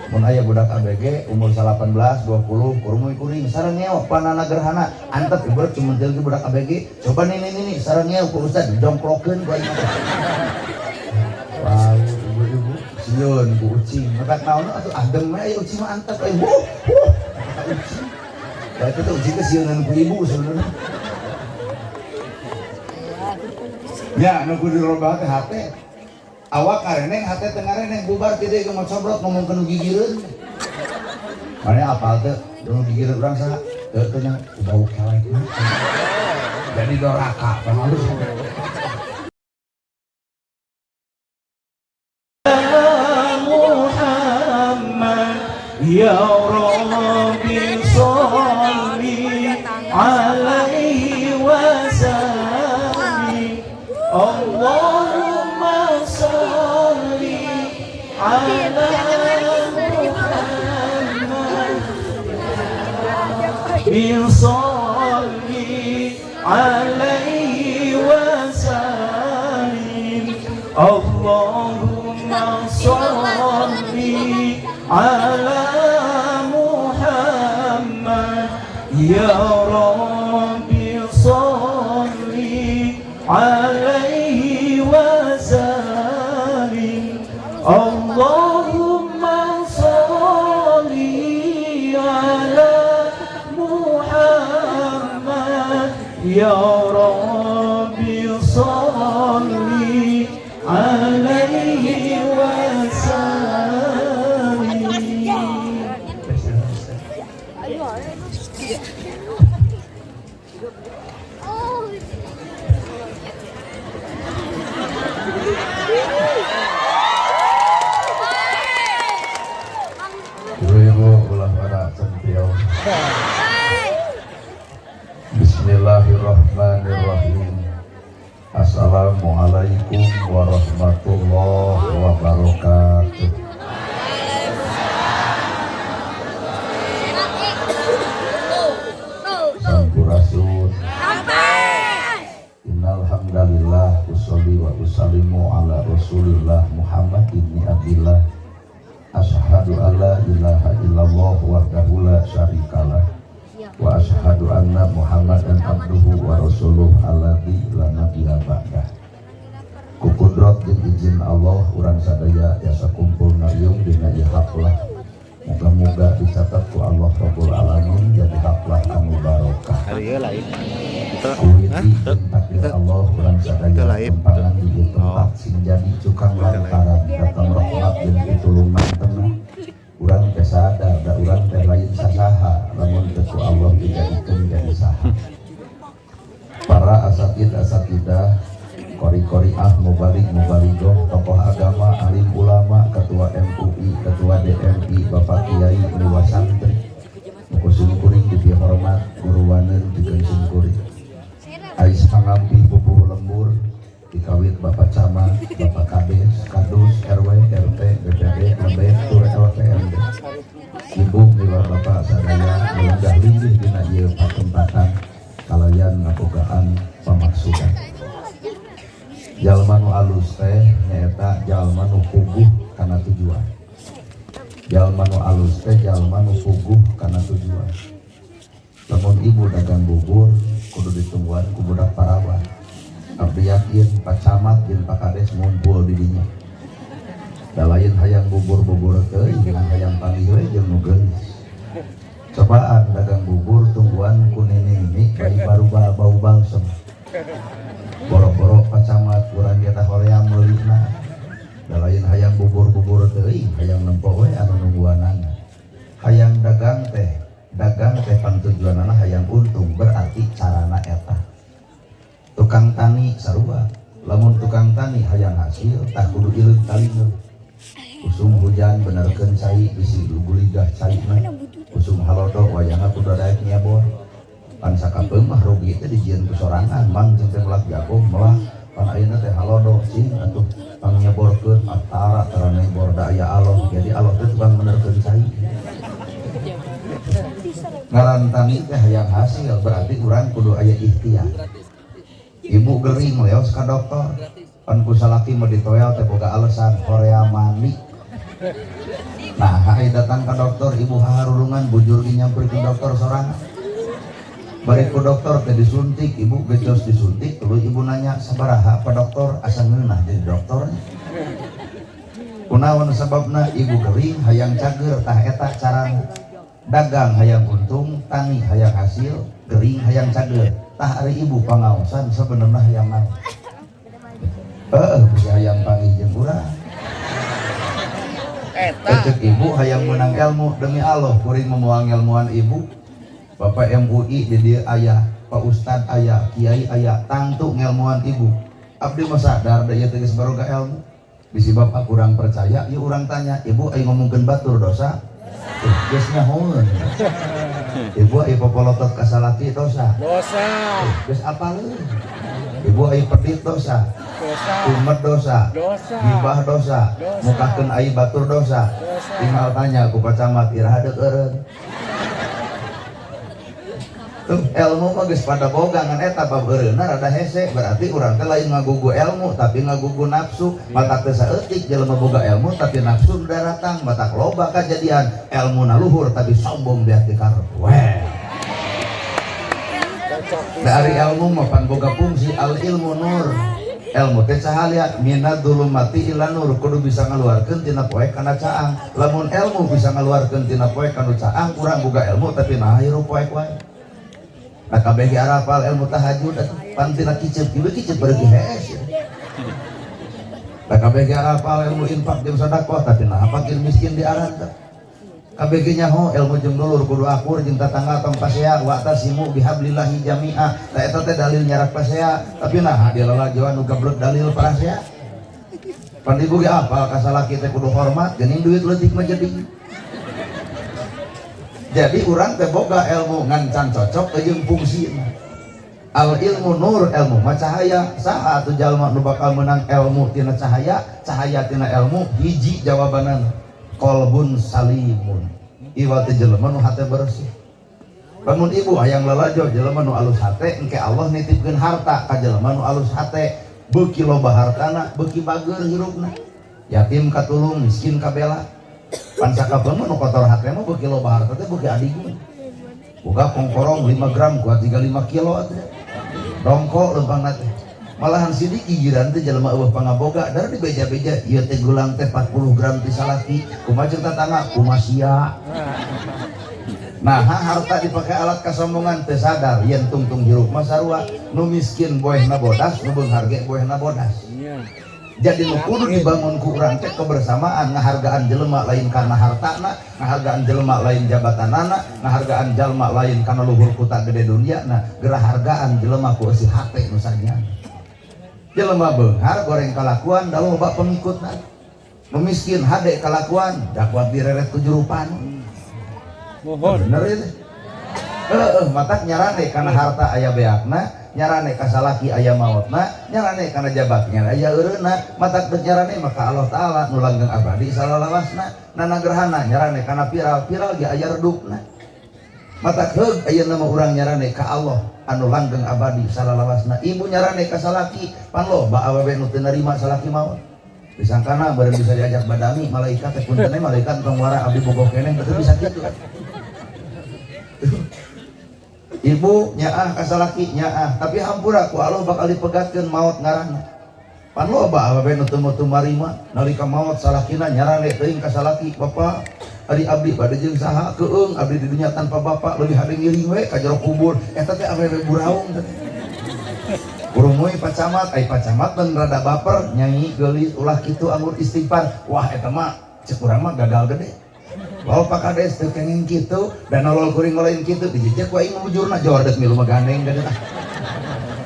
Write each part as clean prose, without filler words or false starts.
Mun aya budak ABG umur 18, 20, kurumuy kuring sarengeo panana gerhana antep ieu cumentil ge budak ABG coba nih nih nih sarengeo ku ustad dijongklokeun ku aing. Wah, ibu-ibu sieun ku ucing. Matak naon atuh adem we aya ucing mah antep euy. Wuh, wuh. Kata ucing. Da itu teh ucing teh sieunan ku ibu sebenarnya. Ya, nu kudu dirobah teh hate. Awak kareneng hate teu ngareneng bubar ti deui geus cobrot ngomong ke nu gigireun. Mane apal teu nu gigireun urang saha? Teu teu nya bau kelek. Jadi doraka panalus. Muhammad ya Rabbi sholli alaihi wa sallim. Allahumma sholli ala Muhammad bi sholli alaihi wa sallim. Allahumma sholli ala Muhammad ya Rabbi sholli alaihi wa sallim. Allahumma sholli ala Muhammad ya Rabbi sholli alaihi wa sallim. Ibu-ibu ulah pada centil. Bismillahirrahmanirrahim. Assalamualaikum warahmatullahi wabarakatuh. Sampurasun. Innal hamdalillah usolli wa usallimu ala Rasulillah Muhammad ibni Abdillah. Asyhadu alla ilaha illallah wahdahu la syarikalah wa asyhadu anna Muhammadan abduhu wa rasuluh alladzi la nabiyya ba'dah. Ku kudrat jeung izin Allah urang sadaya tiasa kumpul ngariung dina ieu haflah. Moga-moga dicatat ku Allah Rabbul Alamin jadi haflah anu barokah. Kuwiti takdir Allah urang sadaya tumpangan di ieu tempat sing jadi cukang lantaran datang rahmat jeung pitulungan tengah. Urang teh sadar da urang teh lain sasaha lamun teu ku Allah dijadikeun jadi saha. Para asatid asatidah, kori-koriah, mubalig mubaligoh, tokoh agama, alim ulama, ketua MUI, ketua DMI, bapak kiai, miwa santri, muku simkuring dipihormat, guru waneun pikeun simkuring. Ais pangampih pupuhu lembur, dikawit bapak camat, bapak kades, kadus, RW, RT, BPD, lebet, tur LPMD. Ibu miwa bapak sadaya melenggah linggih dina ieu patempatan kalayan ngabogaan pamaksudan. Jalma nu alus teh nyaeta jalma nu puguh kana tujuan. Jalma nu alus teh jalma nu puguh kana tujuan. Lamun ibu dagang bubur kudu ditungguan ku budak parawan. Abdi yakin Pak Camat jeung Pak Kades ngumpul di dinya. Da lain hayang bubur-bubur teuing ngan hayang panggih we jeung nu geulis. Cobaan dagang bubur tungguan ku nini-nini bayi baru bau balsem. Boro-boro Pak Camat urang ge tah hoream meulina. Da lain hayang bubur-bubur teuing hayang nempo we anu nungguanana. Hayang dagang teh pangtujuanana hayang untung berarti carana eta. Tukang tani sarua, lamun tukang tani hayang hasil tah kudu ileug talineun. Usum hujan benerkeun cai bisi guligah caina. Usum halodo wayahna kudu daek nyebor. Pan sakapeung mah rugi teh dijieun ku sorangan mang jeung teh melak jagung melah pan ayeuna teh halodo cing atuh pangnyeborkeun atara tara nebor da aya Allah jadi Allah teh tukang benerkeun cai. Ngaran tani teh hayang hasil berarti urang kudu aya ikhtiar. Ibu gering leos ka dokter pan ku salaki mah ditoel teh boga alasan horea mandi. Nah, hai datang ke dokter, ibu haharurungan, bujur ge nyamperkeun dokter sorangan. Bari ku dokter teh disuntik, ibu gecos disuntik, tuluy ibu nanya, "Sabaraha, Pak Dokter?" Asa ngeunah jadi dokter. Kunaon sababna? Ibu gering hayang cager. Tah, eta carana. Dagang hayang untung, tani hayang hasil, gering hayang cager. Tah, ari ibu pangaosan sebenarnya hayang naon? Heeh, bisa hayang panggih jeung urang. Eta. Cek ibu hayang menang ilmu. Demi Allah, kuring memuang ilmuan ibu. Bapak MUI di dieu aya, Pak Ustad aya, Kiai aya, tangtu ngelmuan ibu. Abdi mah sadar da ieu teh geus baroga ilmu. Bisi bapak kurang percaya, ya urang tanya, ibu ayo ngomongkeun batur dosa? Tuh, geus nyahoeun. Ibu ayo popolotot ka salaki dosa? Dosa. Tuh, geus apaleun. Ibu ayo pedit dosa? Dosa. Umat dosa? Dosa. Gibah dosa? Dosa. Mukakeun aib batur dosa? Dosa. Tinggal tanya ku Pak Camat, iraha deuk eureun. Tuh, ilmu mah geus pada boga, ngan eta bab eureunna rada hese. Berarti urang teh lain ngagugu ilmu, tapi ngagugu nafsu. Matak teh saeutik jelema boga ilmu tapi nafsu nu daratang. Matak loba kajadian ilmu luhur tapi sombong beak di karep weh. Cocok. Dari ilmu mah pan boga fungsi. Al ilmu nur, ilmu teh cahaya. Minad dzulumati ila nur, kudu bisa ngaluarkeun tina poek kana caang. Lamun ilmu bisa ngaluarkeun tina poek kana caang, urang boga ilmu tapi nah hirup poek wae. Nah, kabeh ge arapal ilmu tahajud atuh, pan tina kicep kieu kicep beuki hees. Nah, kabeh ge arapal ilmu infak jeung sedekah, tapi nah fakir miskin di aranta. Kabeh ge nyaho ilmu jeung dulur kudu akur, jeung tatangga tong pasea, wa'tasimu bihablillahi jami'a. Tah, eta teh dalil nyarak pasea, tapi nah di lalajoan nu gablek dalil parasea. Pan ibu ge apal ka salaki teh kudu hormat, geuning duit leutik mah jadi. Jadi urang teh boga ilmu ngan can cocok jeung fungsina. Al ilmu nur, ilmu mah cahaya. Saha atuh jalma nu bakal menang ilmu tina cahaya, cahaya tina ilmu? Hiji jawabanana, qalbun salimun. Iwa teh jelema nu hate bersih. Lamun ibu hayang lalajo jelema nu alus hate, engke Allah nitipkeun harta ka jelema nu alus hate. Beuki loba hartana, beuki bager hirupna. Yatim katulung, miskin kabela. Pan sakapeung mah nu kotor hate mah beuki loba harta teh beuki adigung. Boga kongkorong 5 gram kuat 35 kilo atuh. Rongko lempangna teh. Malahan sidik gigiran teh jelema eueuh pangaboga, dar dibeja-beja ieu teh gulang teh 40 gram ti salaki, kumaha ceuk tatangga, kumaha sia. Nah, harta dipakai alat kasombongan, teu sadar yen tungtung hirup mah sarua, nu miskin boehna bodas, nu beunghar ge boehna bodas. Iya. Jadi nu kudu dibangun ku urang teh kebersamaan, ngahargaan jelema lain karena hartana, ngahargaan jelema lain jabatanana, ngahargaan jelema lain karena luhur kuta gede dunia. Nah, gerah hargaan jelema ku eusi hate nu sanyana. Jelema beunghar goreng kalakuan da loba pengikutna. Nu miskin hade kalakuan da kuat direret ku jurupan. Mohon. Bener itu. Heeh, matak nyarane kana harta aya beakna, nyarane ka salaki aya maotna, nyarane kana jabatnya aya eureunna, matak deuk nyarane maka Allah Taala nu langgeng abadi salalawasna. Nana gerhana nyarane kana viral, viral ge aya redupna. Matak heug ayeuna mah urang nyarane ka Allah anu langgeng abadi salalawasna. Ibu nyarane ka salaki, pan loba awewe nu teu narima salaki maot. Disangkana beureum bisa diajak badami malaikat teh, punten malaikat, tong wara, abdi bogoh keneh, betul bisa kitu. Ibu nyaah ka salaki nyaah, tapi hampura ku Allah bakal dipegatkeun maot ngaranna. Pan loba awewe nu teu teu marima nalika maot salakina, nyarane teuing ka salaki, "Bapak, ari abdi bade jeung saha? Keung abdi di dunia tanpa bapak, leuwih hade ngiring we ka jero kubur." Eta teh awewe buraung teh. Kurumui Pak Camat, ai Pak Camat dan rada baper, "Nyai geulis, ulah kitu, anggur istighfar." Wah, eta mah cek urang mah gagal gede. Lalu Pak Kades teu kenging kitu dan nolol kuring lain kitu, dijejek ku aing mujurna jor deuk milu mah gandeng gede tah.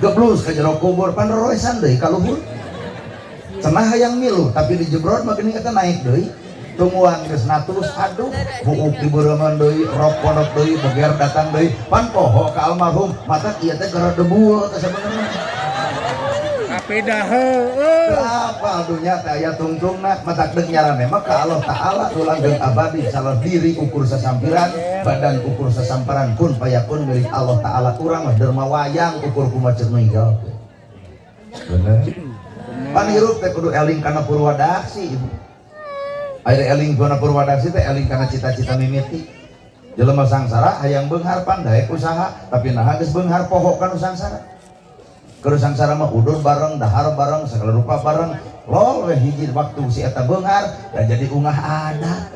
Geblus ka jero kubur, pan roroesan deui ka luhur. Cenah hayang milu tapi dijebrot mah geuning eta naik deui. Tungguan geus natus, aduh, buuk dibeureungan deui, rok pondok deui, beger datang deui, pan poho ka almarhum, matak ieu teh gara debul teh sabenerna. Tapi dah heueuh. Apa dunya teh aya tungtungna, matak deuk nyarane mah ka Allah Taala nu langgeng abadi salah diri ukur sasampiran, badan ukur sasamparan, kun payakun milik Allah Taala, urang mah derma wayang ukur kumaha ceuk ninggal. Bener. Pan hirup teh kudu eling kana purwadaksi, ibu. Aya eling kana purwadaksi teh eling kana cita-cita mimiti. Jelema sangsara hayang beunghar pan daek usaha, tapi naha geus beunghar poho kana sangsara. Keur sangsara mah udud bareng, dahar bareng, segala rupa bareng. Lol we hiji waktu si eta beunghar dan jadi ungah adat.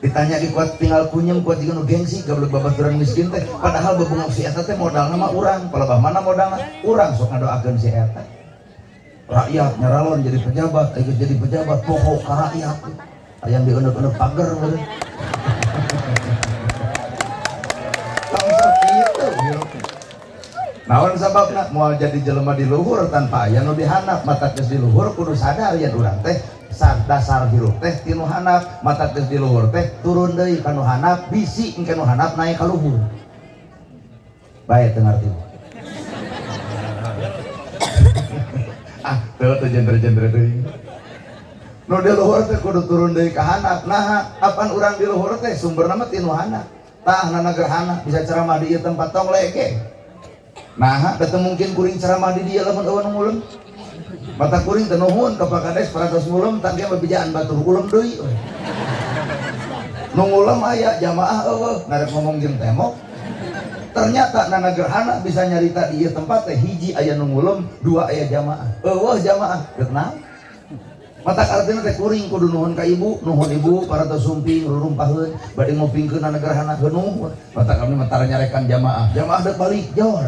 Ditanya di kuat tinggal kunyem kuat juga nu gengsi gablek babaturan miskin teh, padahal bebungah si eta teh modalna mah urang, palebah mana modalna? Urang sok ngadoakeun si eta. Rakyat nyaralon jadi pejabat, geus jadi pejabat poho ka rakyat. Hayang dieuneuk-euneuk pager meureun. Tong sok kitu hirup. Naon sababna moal jadi jelema di luhur tanpa aya nu dihandap, mata geus di luhur kudu sadar yen urang teh dasar hirup teh ti nu handap, mata geus di luhur teh turun deui ka nu handap, bisi engke nu handap naik ka luhur. Bae teu ngarti. Ah, teu teu jendre-jendre deui. Nu di luhur teh kudu turun deui ka handap. Naha, apan urang di luhur teh sumberna mah ti nu handap. Tah nana gerhana bisa ceramah di ieu tempat tong lege. Nah, da teu mungkin kuring ceramah di dieu lamun eueuh nu ngulem. Mata kuring teu nuhun ka Pak Kades parantos ngulem tah ge bebejaan batur ulem deui. Nu ngulem aya jamaah eueuh ngarep ngomong jeung tembok. Ternyata nana gerhana bisa nyarita di ieu tempat teh hiji aya nu ngulem, dua aya jamaah. Eueuh jamaah, geus naon? Mata artina teh kuring kudu nuhun ka ibu, nuhun ibu parantos sumping rurumpaheun bade ngupingkeun nana gerhana heunuh. Mata kami mah tara nyarekan jamaah. Jamaah deuk balik jor.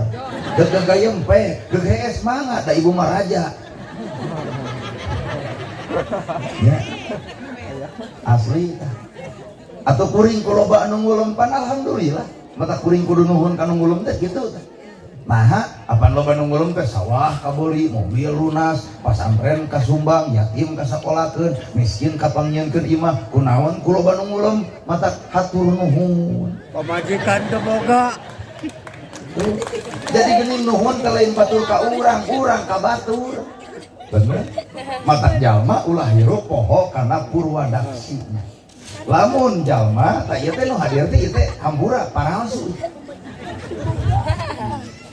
Deuk gagayem pe, deuk hees mangga da ibu mah raja. Ya. Asli tah. Atau kuring ku loba anu ngulem pan alhamdulillah. Mata kuring kudu nuhun ka nu ngulem teh kitu tah. Naha, apan loba nu ngulem teh sawah kabeli, mobil lunas, pasantren kasumbang, yatim kasakolakeun, miskin kapangnyieunkeun imah, kunaon ku loba nu ngulem mata hatur nuhun. Pamajikan teu boga. Jadi geuning nuhun teh lain batur ka urang, urang ka batur. Bener? Mata jalma ulah hirup poho kana purwadaksina. Lamun jalma tah ieu teh nu hadir teh ieu teh hampura paralsu.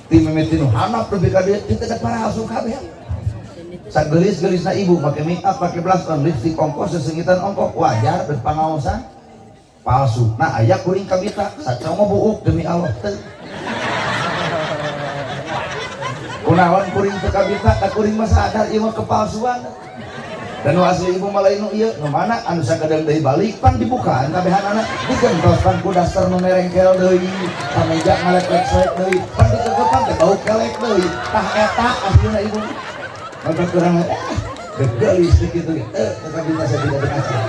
Ti mimiti nu handap lebih ka dieu teh teh paralsu kabeh. Sagelis-gelisna ibu make make up, make blush on, lipstick ongkos, sesengitan ongkos, wajar geus pangaosan palsu. Nah aya kuring kabita sacongo buuk demi Allah teu. Kunaon kuring teu kabita da kuring mah sadar ieu mah kepalsuan. Dan nu asli ibu mah lain nu ieu, nu mana anu sakedeung deui balik pan dibukaan kabehanana digentos pan ku daster nu merengkel deui, kameja ngalek-lek deui, pan dikegepan teh bau kelek deui. Tah eta aslina ibu. Maka kurang geulis teh kitu ge. Teu kabita saya tidak dikasih.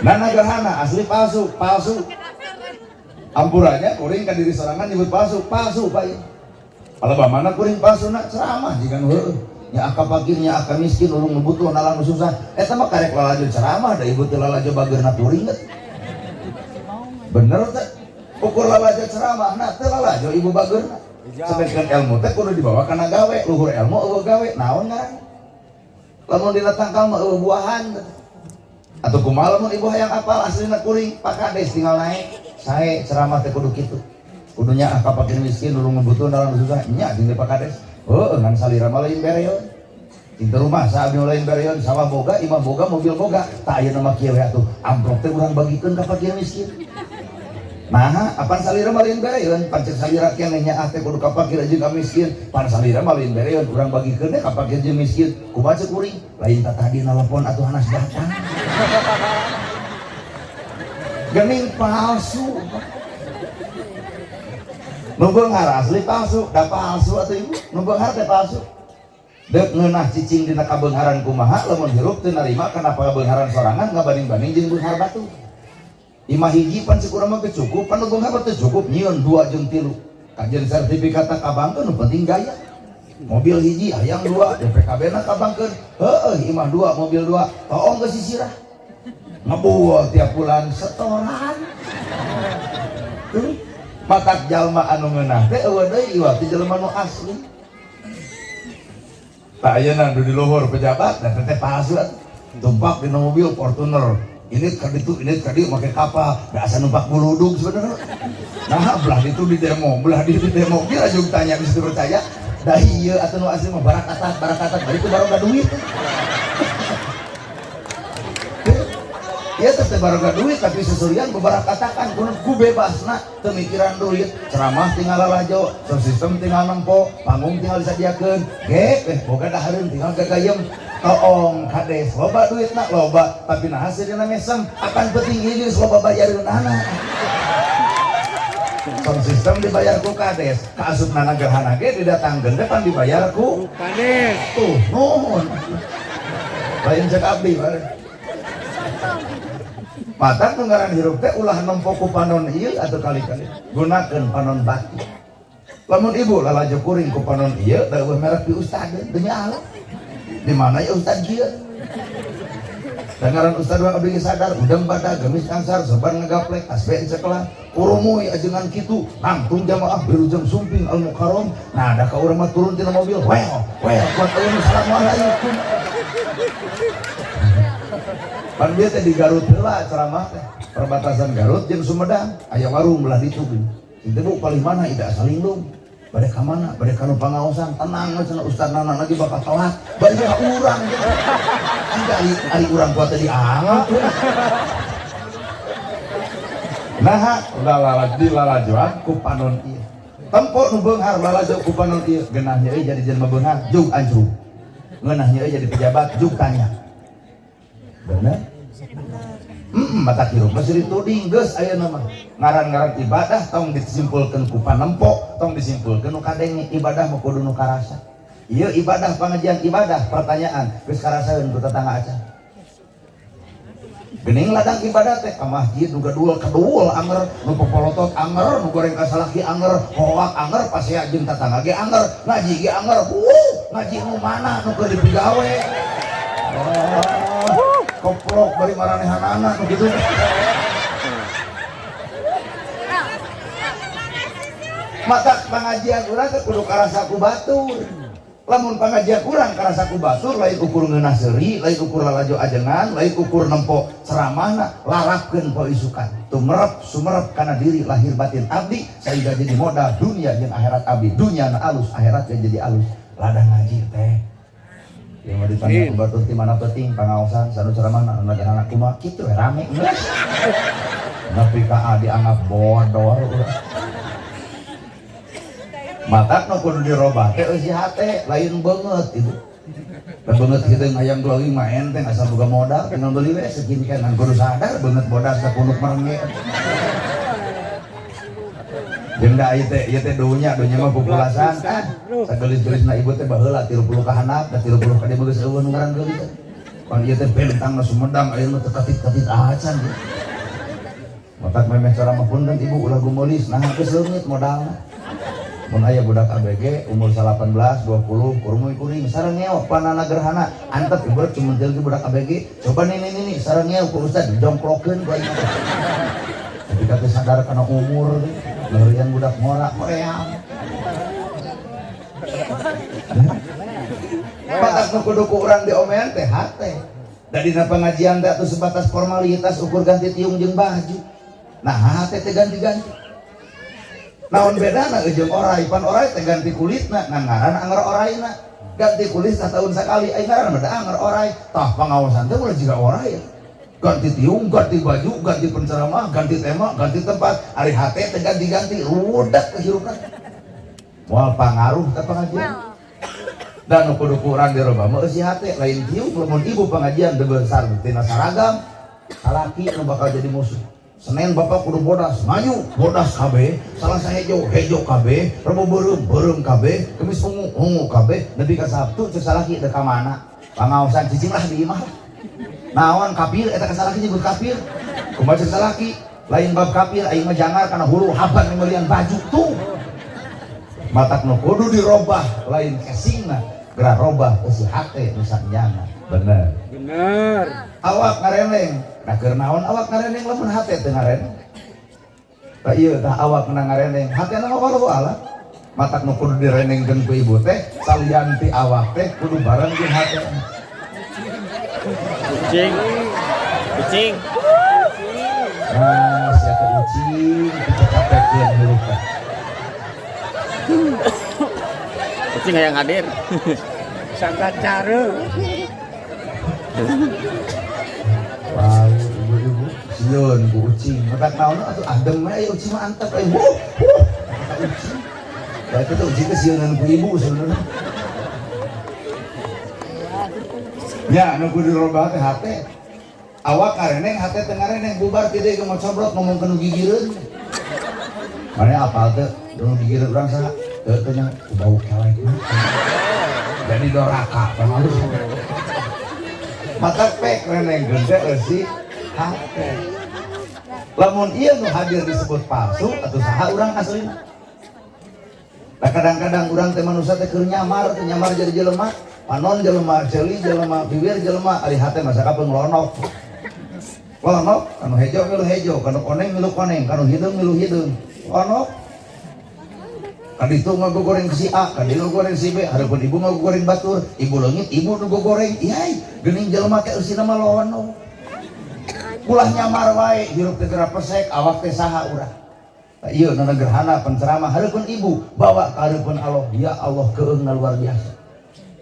Nana gerhana asli palsu, palsu. Ampurannya kuring ka diri sorangan nyebut palsu, palsu Pak ieu. Palebah mana kuring palsu na ceramah jiga nu heueuh. Nya aka fakir, nya aka miskin, urung nu butuh, nalang nu susah. Eta mah karek lalajo ceramah da ibu teu lalajo bageurna kuring teh. Bener teh? Ukur lalajo ceramah na teu lalajo ibu bageurna. Sedangkan ilmu teh kudu dibawa kana gawe, luhur ilmu eueuh gawe, naon ngaranna? Lamun dina tangkal mah eueuh buahan teh. Atau kumaha lamun ibu hayang apal aslina kuring, Pak Kades tinggal naik, sae ceramah teh kudu kitu. Kudunya aka fakir miskin, urung nu butuh, nalang nu susah, nya jeung Pak Kades. Heueuh ngan salira mah lain bereon. Cinta rumah saat lain bereon, sawah boga, imah boga, mobil boga. Tak ayeuna mah kieu we atuh. Amplop teh urang bagikeun ka fakir miskin. Nah, apan salira mah lain bereon, pan cek salira keneh nya ah teh kudu ka fakir jeung ka miskin. Pan salira mah lain bereon, urang bagikeun teh ka fakir jeung miskin. Kumaha cek kuring? Lain tadi nelpon atuh hanas datang. Gening palsu. Nu beunghar asli palsu, da palsu atuh ibu. Nu beunghar teh palsu. Deuk ngeunah cicing dina kabeungharan kumaha lamun hirup teu narima kana kabeungharan sorangan ngabanding-banding jeung beunghar batur. Imah hiji pan cek urang mah geus cukup, pan nu beunghar mah teu cukup nyieun 2 jeung 3. Kajeun sertifikat kabangkeun nu penting gaya. Mobil hiji hayang 2, BPKB na kabangkeun. Heueuh imah 2, mobil 2, toong geus sisirah. Ngebul tiap bulan setoran. Tuh. Matak jalma anu ngeunah teh eueuh deui iwal ti jelema nu asli. Tah ayeuna nu di luhur pejabat da teh palsu atuh. Tumpak dina mobil Fortuner. Ini ka ditu, ini ka dieu make kapal, da asa numpak buludug sebenarnya. Nah, belah ditu di demo, belah ditu di demo. Kira jeung tanya bisa dipercaya. Da ieu atuh nu asli mah barakatat, barakatat, bari teu baroga duit. Ieu teh teu baroga duit, tapi sesurian beberapa katakan ku bebasna teu mikiran duit, ceramah tinggal lalajo, sound system tinggal nempo, panggung tinggal disadiakeun, ge eh boga dahareun tinggal gagayem. Toong kades loba duitna loba, tapi nah hasilna mesem akan petinggi geus loba bayareunana. Sound system dibayar ku kades, kaasupna gerhana ge didatangkeun teh pan dibayar ku Kades. Tuh, nuhun. Lain cek abdi bare. Matak nu ngaran hirup teh ulah nempo ku panon ieu atau kali-kali. Gunakeun panon batin. Lamun ibu lalajo kuring ku panon ieu, da euweuh merek di ustad demi Allah. Di mana ya ustad kieu? Dan ngaran ustad mah abdi sadar, udang badag, gamis angsar, soban ngagaplek, asbe ceklah, kurumuy ajengan kitu, nangtung jamaah wilujeng sumping al mukarrom. Nah, da ka urang mah turun tina mobil, well, well, kuat eueuh, assalamualaikum. Pan bieu teh di Garut heula ceramah teh. Perbatasan Garut jeung Sumedang, aya warung belah ditu geuning. Teh bu paling mana ida salindung. Bade ka mana? Bade ka nu pangaosan, tenang we cenah ustad nana lagi bakal telat. Bade ka urang. Jika ari ari urang kuat teh dianggap. Nah, lalajo lalajoan ku panon ieu. Tempo nu beunghar lalajo ku panon ieu, geunah euy jadi jelema beunghar, jug anjruk. Ngeunah euy jadi pejabat, jug tanya. Bener? Mata hirup mah silih tuding geus ayeuna mah. Ngaran-ngaran ibadah tong disimpulkeun ku panempo, tong disimpulkeun nu kadenge, ibadah mah kudu nu karasa. Ieu ibadah pangajian ibadah, pertanyaan, geus karasaeun ku tetangga acan. Gening ladang ibadah teh ka masjid nu gadul kedul anger, nu popolotot anger, nu goreng ka salaki anger, hoak anger, pasea jeung tetangga ge anger, ngaji ge anger. Wuh, ngaji nu mana nu keur dipigawe? Oh, koplok bari maranehanana nu kitu. Maka pengajian urang teh kudu karasa ku batur. Lamun pengajian urang karasa ku batur, lain ukur ngeunah seuri, lain ukur lalajo ajengan, lain ukur nempo ceramahna, larapkeun poe isukan. Tumerep sumerep kana diri lahir batin abdi sehingga jadi modal dunia jeung akhirat abdi. Dunia na alus, akhirat ge jadi alus. Ladang ngaji teh. Yang mau ditanya ku batur ti mana penting pangaosan sanu ceramahna anu anak kumaha kitu we rame geus. Nepi ka dianggap bodor urang. Matak nu kudu dirobah teh eusi hate, lain beungeut ibu. Da beungeut kitu hayang glowing mah enteng asal boga modal tinggal beli we sekian kan kudu sadar beungeut bodas sapunuk merenge. Jeung da ieu teh dunya, dunya mah pupulasan kan. Sagelis-gelisna ibu teh baheula 30 ka handap, da 30 ka dieu mah geus eueuh nu ngaran geulis. Pan ieu teh bentang na Sumedang ayeuna mah teu katit-katit acan gitu. Matak memeh ceramah punten ibu ulah gumeulis, nah geus leungit modalna. Mun aya budak ABG umur 18, 20, kurumuy kuring sareng ngeok panana gerhana, antep ibu rek cumentil ge budak ABG, coba nih nih nih sareng ngeok ku ustad dijongklokeun ku aing. Tapi kata sadar kana umur ngerian budak ngora koream. Matak nu kudu ku urang diomean teh hate. Da dina pengajian teh atuh sebatas formalitas ukur ganti tiung jeung baju. Nah hate teh ganti-ganti. Naon bedana jeung orai, pan orai teh ganti kulitna, ngan ngaran anger oraina. Ganti kulit satahun sakali, ai ngaran mah da anger orai. Tah pangaosan teh ulah jiga orai ya. Ganti tiung, ganti baju, ganti penceramah, ganti tema, ganti tempat. Ari hate teh ganti-ganti, rudak kehirupna. Moal pangaruh ka pengajian. Dan nu kudu ku urang dirobah mah eusi hate, lain tiung. Lamun ibu pengajian teu besar tina saragam, salaki nu bakal jadi musuh. Senin bapak kudu bodas, maju bodas KB, Salasa hejo, hejo KB, Rebo beureum, beureum KB, Kemis ungu, ungu KB, nepi ka Sabtu cek salaki teu ka mana. Pangaosan cicing lah di imah lah. Naon kafir eta ka salaki nyebut kafir. Kumaha cek salaki? Lain bab kafir aing mah jangar kana hulu haban meumeulian baju tuh. Matak nu kudu dirobah lain casingna, geura robah eusi hate nu sanyana. Bener. Bener. Awak ngareneng. Nah keur naon awak ngareneng lamun hate teu ngareneng? Tah ieu tah awak na ngareneng, hatena mah wallahu alam. Matak nu kudu direnengkeun ku ibu teh salian ti awak teh kudu bareng jeung hate. Kucing. Kucing. Nah, sia teh ucing dicapekeun hirup teh. Kucing hayang hadir. Sangka cara. Wow, ibu-ibu. Sieun ku ucing. Matak naon atuh, adem we aya ucing mah, antep euy. Wuh, wuh. Kata ucing. Berarti tuh ucing teh sieunan ku ibu sebenarnya. Ya, nu kudu dirobah teh hate. Awak kareneng, hate teu ngareneng, bubar ti deui geus cobrot ngomong nu gigireun. Mana apal teu nu gigireun urang saha? Teu teu nya ku bau kelek. Jadi doraka pangalus. Mata pek reneng teh eusi hate. Lamun ieu nu hadir disebut palsu atau saha urang aslina? Nah, kadang-kadang urang teh manusia teh keur nyamar, teh nyamar jadi jelema, panon jelema, ceuli jelema, bibir jelema, ari hate masa kapeung lonok. Lonok, kanu hejo milu hejo, kanu koneng milu koneng, kanu hideung milu hideung. Lonok. Kaditu ngagogoreng si A, kaditu ngagogoreng si B, hareupeun ibu ngagogoreng batur, ibu leungit, ibu nu gogoreng. Iai, geuning jelema teh eusina mah lonok. Ulah nyamar wae, hirup teh geura pesek, awak teh saha urang. Ieu nana gerhana penceramah hareupeun ibu, bawa ka hareupeun Allah, ya Allah keueungna luar biasa.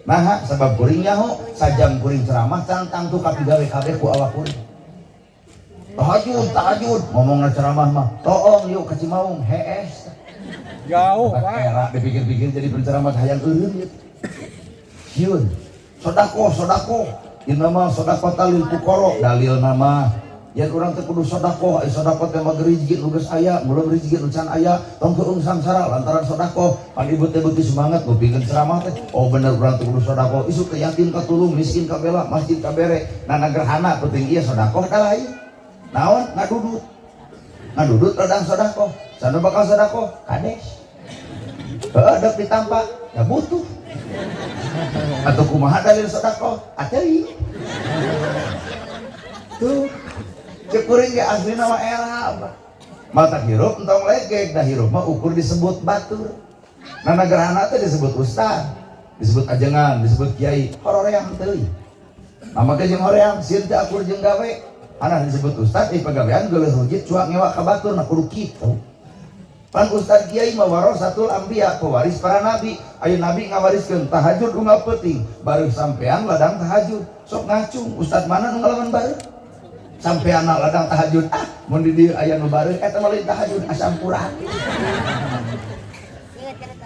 Nah, sebab kuring nyaho, sajam kuring ceramah can tangtu kapigawe kabeh ku awak kuring. Tahajud, tahajud, ngomongna ceramah mah, toong yuk ke Cimaung, hees. Jauh, Pak. Era dipikir-pikir jadi penceramah hayang eureun gitu. Sieun. Sodako, sodako. Inama sodako talil fuqara, dalil nama yang urang teh kudu sodako, ai sodako teh mah rezeki nu geus aya, belum rezeki nu can aya, tong keung sangsara lantaran sodako. Pan ibu teh beuki semangat ngupingkeun ceramah teh. Oh bener, urang teh kudu sodako, isuk teh yatim katulung, miskin kabela, masjid kabere. Nah, gerhana penting ieu sodako da lain. Naon? Ngadudut. Ngadudut ladang sodako. Sana bakal sodako, kades. Heeh, dek ditampa, ya butuh. Atau kumaha dalil sodako? Ateuing. Tuh. Cek kuring ge aslina mah era apa? Mata hirup entong legek, dah hirup mah ukur disebut batur. Nana gerhana teh disebut ustad, disebut ajengan, disebut kiai, horoream teuing. Mama ge jeung hoream, sieun teu akur jeung gawe. Anak disebut ustad, eh pagawean geuleuh rujit cuak ngewa ka batur, nah kudu kitu. Pan ustad kiai mah warasatul anbiya, pewaris para nabi. Ayo nabi ngawariskeun tahajud unggal peuting, baru sampean ladang tahajud. Sok ngacung, ustad mana nu ngalaman bareuh? Sampean ladang tahajud, ah mun di dieu aya nu bareuh eta mah lain tahajud, asampura.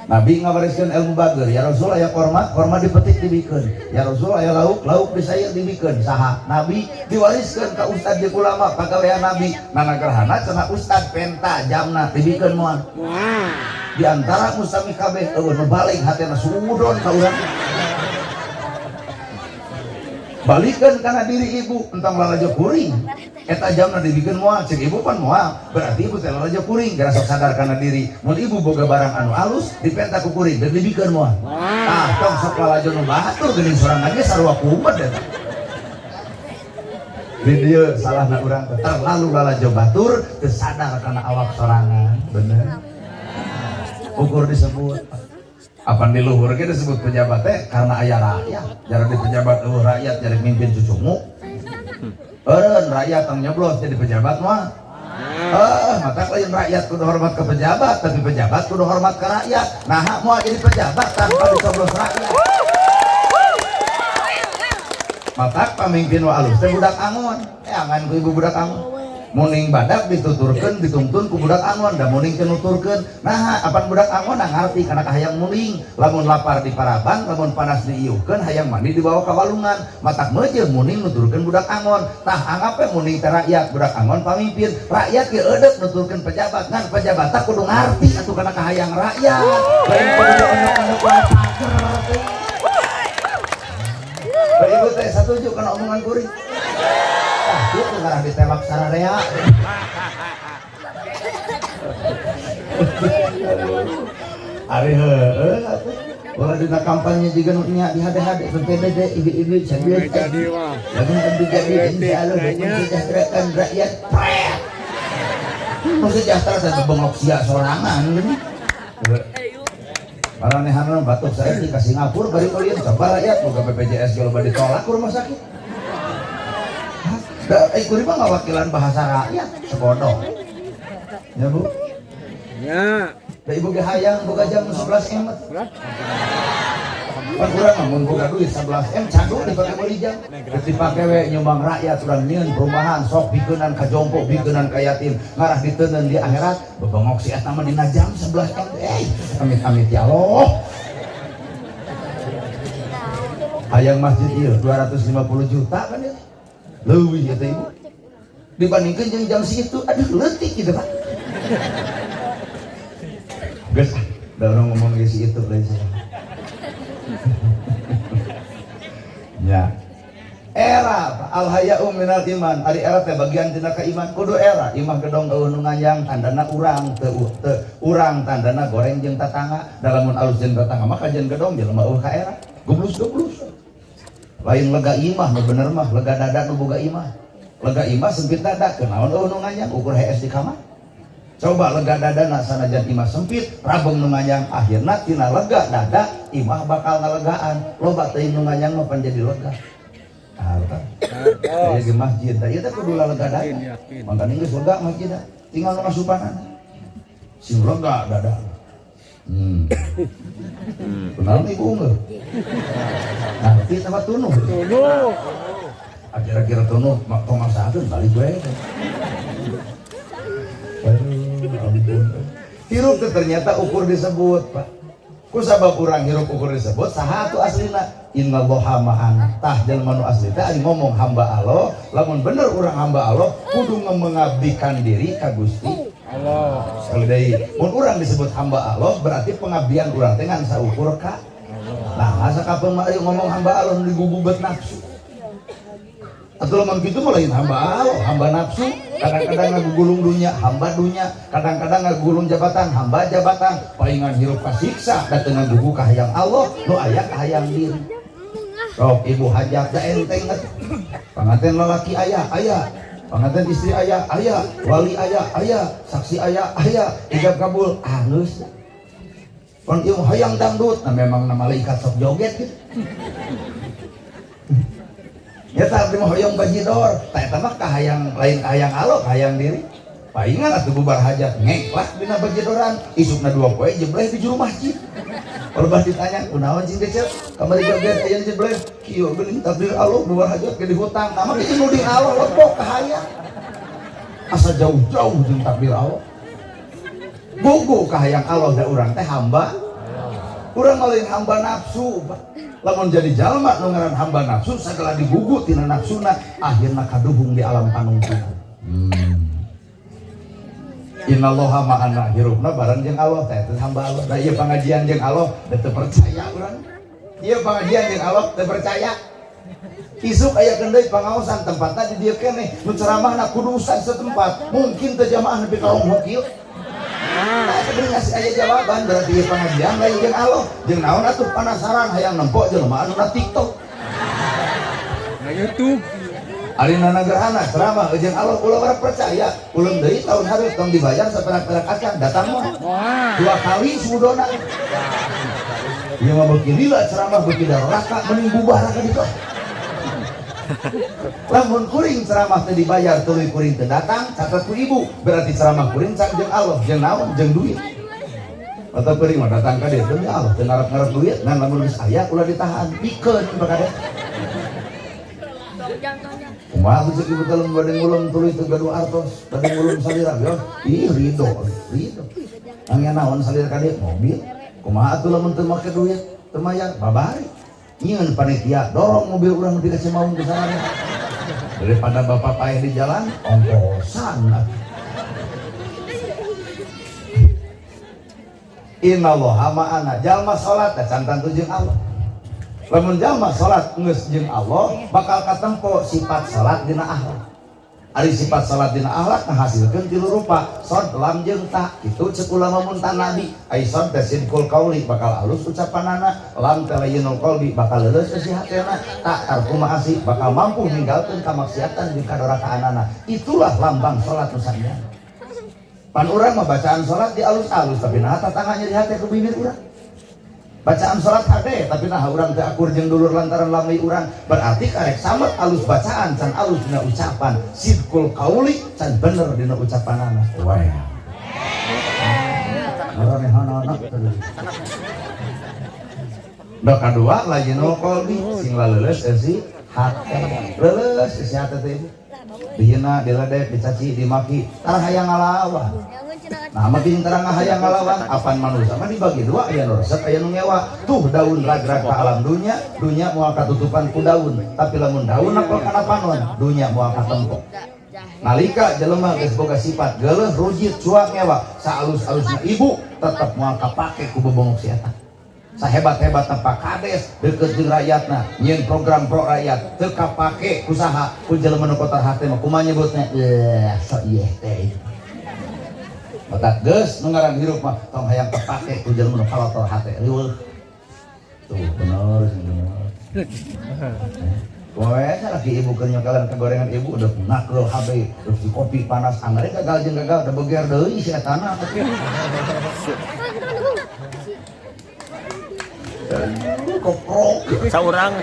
Nabi ngawariskeun ilmu bager, ya Rasul aya korma, korma dipetik dibikeun. Ya Rasul aya lauk, lauk disayur dibikeun. Saha? Nabi diwariskeun ka ustad jeung ulama pagawean Nabi. Nana gerhana cenah ustad penta jamna dibikeun moal. Di antara mustami kabeh eueuh nu balik hatena suudon ka urang. Balikeun kana diri ibu entong lalajo kuring. Eta jamna dibikeun moal, cek ibu pan moal. Berarti ibu teh lalajo kuring, gara sok sadar kana diri. Mun ibu boga barang anu alus dipenta ku kuring, dan dibikeun moal. Ah, tong sok lalajo nu batur geuning sorangan ge sarua kumet eta. Di dieu salahna urang teh terlalu lalajo batur, teu sadar kana awak sorangan. Bener. Ukur disebut apa di luhur ge disebut pejabat teh karena aya rakyat. Jarang di pejabat eueuh rakyat jadi mimpin cucumu. Eureun rakyat tong nyoblos jadi pejabat mah. Eh, mata lain rakyat kudu hormat ke pejabat, tapi pejabat kudu hormat ke rakyat. Nah, mau jadi pejabat tanpa dicoblos rakyat. Mata pamimpin wa alus teh budak angon. Eh, angan ku ibu budak angon. Muning badak dituturkeun dituntun ku budak angon, da muning teu nuturkeun. Nah, apan budak angon nah ngarti kana kahayang muning. Lamun lapar di paraban, lamun panas diiuhkeun, hayang mandi dibawa ka walungan. Matak meujeuh muning nuturkeun budak angon. Tah anggap we muning teh rakyat, budak angon pamimpin. Rakyat ge eudeuk nuturkeun pejabat, ngan pejabat teh kudu ngarti atuh kana kahayang rakyat. Lain kudu onyok-onyok wae pager teh. Bapak ibu teh satuju kana omongan kuring? Ah, itu ngarah ditewak sararea. Ari heueuh atuh. Ulah dina kampanye jiga nu nya di hade-hade PPDD ibu-ibu sambil Jadi mah. lamun abdi jadi insya Allah dek mensejahterakan rakyat. Pret. Nu sejahtera teh bengok sia sorangan geuning. Maranehanna batuk saya di ka Singapura bari ulin coba rakyat boga BPJS ge loba ditolak ku rumah sakit. Hah? Da eh kuring mah ngawakilan bahasa rakyat sebodoh. Ya Bu. Ya. Da ibu ge hayang boga jam 11 emet. Pan urang mah mun boga duit 11 M cadu dipake meuli jam. Geus dipake we nyumbang rakyat, urang nyieun perumahan sok bikeunan ka jompo, bikeunan ka yatim, ngarah diteuneun di akhirat bebengok si eta mah dina jam 11 M. Amit-amit ya Allah. Hayang masjid ieu 250 juta kan ya. Leuwih eta ibu. Dibandingkan jeung jam segitu, aduh leutik gitu Pak. Geus ah, da urang ngomong ge si itu lain saya. Ya. Era al haya'u minal iman, ari era teh bagian tina keiman, kudu era imah gedong eueuh nu nganyang tandana urang teu urang tandana goreng jeung tatangga, da lamun alus jeung tatangga mah kajian gedong jelema eueuh ka era. Goblus-goblus. Lain lega imah nu bener mah, lega dada nu boga imah. Lega imah sempit dada, kunaon eueuh nu nganyang ukur hees di kamar. Coba lega dada sanajan imah sempit, rabeng nu nganyang, akhirna tina lega dada imah bakal ngalegaan. Loba teuing nu nganyang mah pan jadi lega. Harta. Aya di masjid, da ieu teh kudu lega dada. Mangkana geus lega masjid, tinggal nu ngasupanana. Sing lega dada. Kunaon ibu unggul? Nah, berarti sama tunuh. Tunuh. Kira-kira tunuh, mak tong masakeun balik we. Aduh, ampun. Hirup teh ternyata ukur disebut, Pak. Ku sabab urang hirup ukur disebut, saha atuh aslina? Innallaha ma'ana. Tah jelema nu asli teh ari ngomong hamba Allah, lamun bener urang hamba Allah, kudu mengabdikan diri ka Gusti Allah. Sekali deui, mun urang disebut hamba Allah berarti pengabdian urang teh ngan saukur ka Allah. Nah, asa kapan mah ngomong hamba Allah nu diguguget nafsu. Atuh lamun kitu mah lain hamba Allah, hamba nafsu. Kadang-kadang ngagugulung dunya, hamba dunya, kadang-kadang ngagugulung jabatan, hamba jabatan. Palingan hirup kasiksa da teu ngagugu ka hayang Allah, nu aya ka hayang diri. Sok ibu hajat da enteng atuh. Panganten lalaki aya, aya. Panganten istri aya, aya, wali aya, aya, saksi aya, aya, ijab kabul, geus. Pan ieu hayang dangdut, nah memang na malaikat sok joget gitu. Ya tah abdi mah hoyong bajidor, tah eta mah kahayang lain kahayang Allah, kahayang diri. Palingan atuh bubar hajat ngek lah dina bajidoran, isukna dua poe jebleh di juru masjid. Kalau ditanya, kunaon cing kecil, kamari joget aya jebleh, kieu geuning takdir Allah bubar hajat ge dihutang, tah mah kitu nuding Allah lebok kahayang. Asa jauh-jauh jeung takdir Allah. Gugu kahayang Allah da urang teh hamba. Urang mah lain hamba nafsu, Pak. Lamun jadi jalma nu ngaran hamba nafsu sagala digugu tina nafsuna akhirna kaduhung di alam panungtungan. Innallaha ma'ana, hirupna bareng jeung Allah teh eta hamba Allah. Da ieu pangajian jeung Allah da teu percaya urang. Ieu pangajian jeung Allah teu percaya. Isuk aya deui pangaosan tempatna di dieu keneh, nu ceramahna kudu ustaz setempat. Mungkin teu jamaah nepi ka ronghok ieu. Nah, eta geuning ngasih aya jawaban berarti ieu pangajian lain jeung Allah. Jeung naon atuh penasaran hayang nempo jelema anu na TikTok. Na YouTube. Ari nana gerhana ceramah jeung Allah ulah ora percaya. Uleum deui tahun hareup tong dibayar saperak-perak acan datang mah. Moal. Dua kali sudona. Ieu mah beuki lila ceramah beuki daraka mending bubar ka ditu. Lamun kuring ceramah teu dibayar tuluy kuring teu datang catat ku ibu berarti ceramah kuring can jeung Allah jeung naon jeung duit. Atau kuring mah datang ka dieu demi Allah teu ngarep-ngarep duit ngan lamun geus aya ulah ditahan pikeun bakade. Kumaha tuh cek ibu teh bade ngulum tuluy teu gaduh artos bade ngulum salira yo ih ridho ridho. Nangnya naon salira ka dieu mobil kumaha atuh lamun teu make duit teu mayar babari. Nyieun panitia dorong mobil urang nepi ka Cimaung ke sana. Daripada bapak paeh di jalan ongkosan. Innallaha ma'ana, jalma salat teh can tangtu jeung Allah. Lamun jalma salat geus jeung Allah bakal katempo sifat salat dina akhlak. Ari sifat salat dina akhlak ngahasilkeun tilu rupa, sod lam jeung ta. Kitu ceuk ulama mun ta nabi, ai sod teh sidqul qauli bakal alus ucapanana, lam teh layyinul qalbi bakal leuleus eusi hatena, ta tarku maasi bakal mampu ninggalkeun kamaksiatan jeung kadorakaanana. Itulah lambang salat nu samian. Pan urang mah bacaan salat di alus-alus tapi naha tatangga nyeri hate ku bibir urang. Bacaan salat hade tapi naha urang teu akur jeung dulur lantaran lamai urang, berarti karek samet alus bacaan can alus dina ucapan, sidqul qauli can bener dina ucapanana. Wah. Ngaranehana. Nu kadua, layyinul qalbi, sing laleuleus eusi hate. Leuleus eusi hate teh, Ibu. Dihina, diledek, dicaci, dimaki, tara hayang ngalawan. Nah, makin tara hayang ngalawan, apan manusia mah dibagi dua, aya nu resep, aya nu ngewa. Tuh daun rag-rag ka alam dunya, dunya moal katutupan ku daun. Tapi lamun daun napel kana panon, dunya moal katempo. Nalika jelema geus boga sifat geuleuh, rujit, cuak, ngewa, saalus-alusna ibu tetep moal kapake ku bebongok si eta. Sahebat-hebat Pak Kades deket jeung rakyatna, nyieun program pro rakyat, teu kapake ku saha? Ku jelema nu kotor hate mah. Kumaha nyebutna? Eh, sok ieu teh. Matak geus nu ngaran hirup mah tong hayang kapake ku jelema nu kalotor hate, riweuh. Tuh bener sih, bener. Kumaha laki ibu keur nyokelan ke gorengan, ibu udah nakrul habe, terus di kopi panas, anggar gagal jeung gagal, da beger deui si etana. Koprok. Saurang.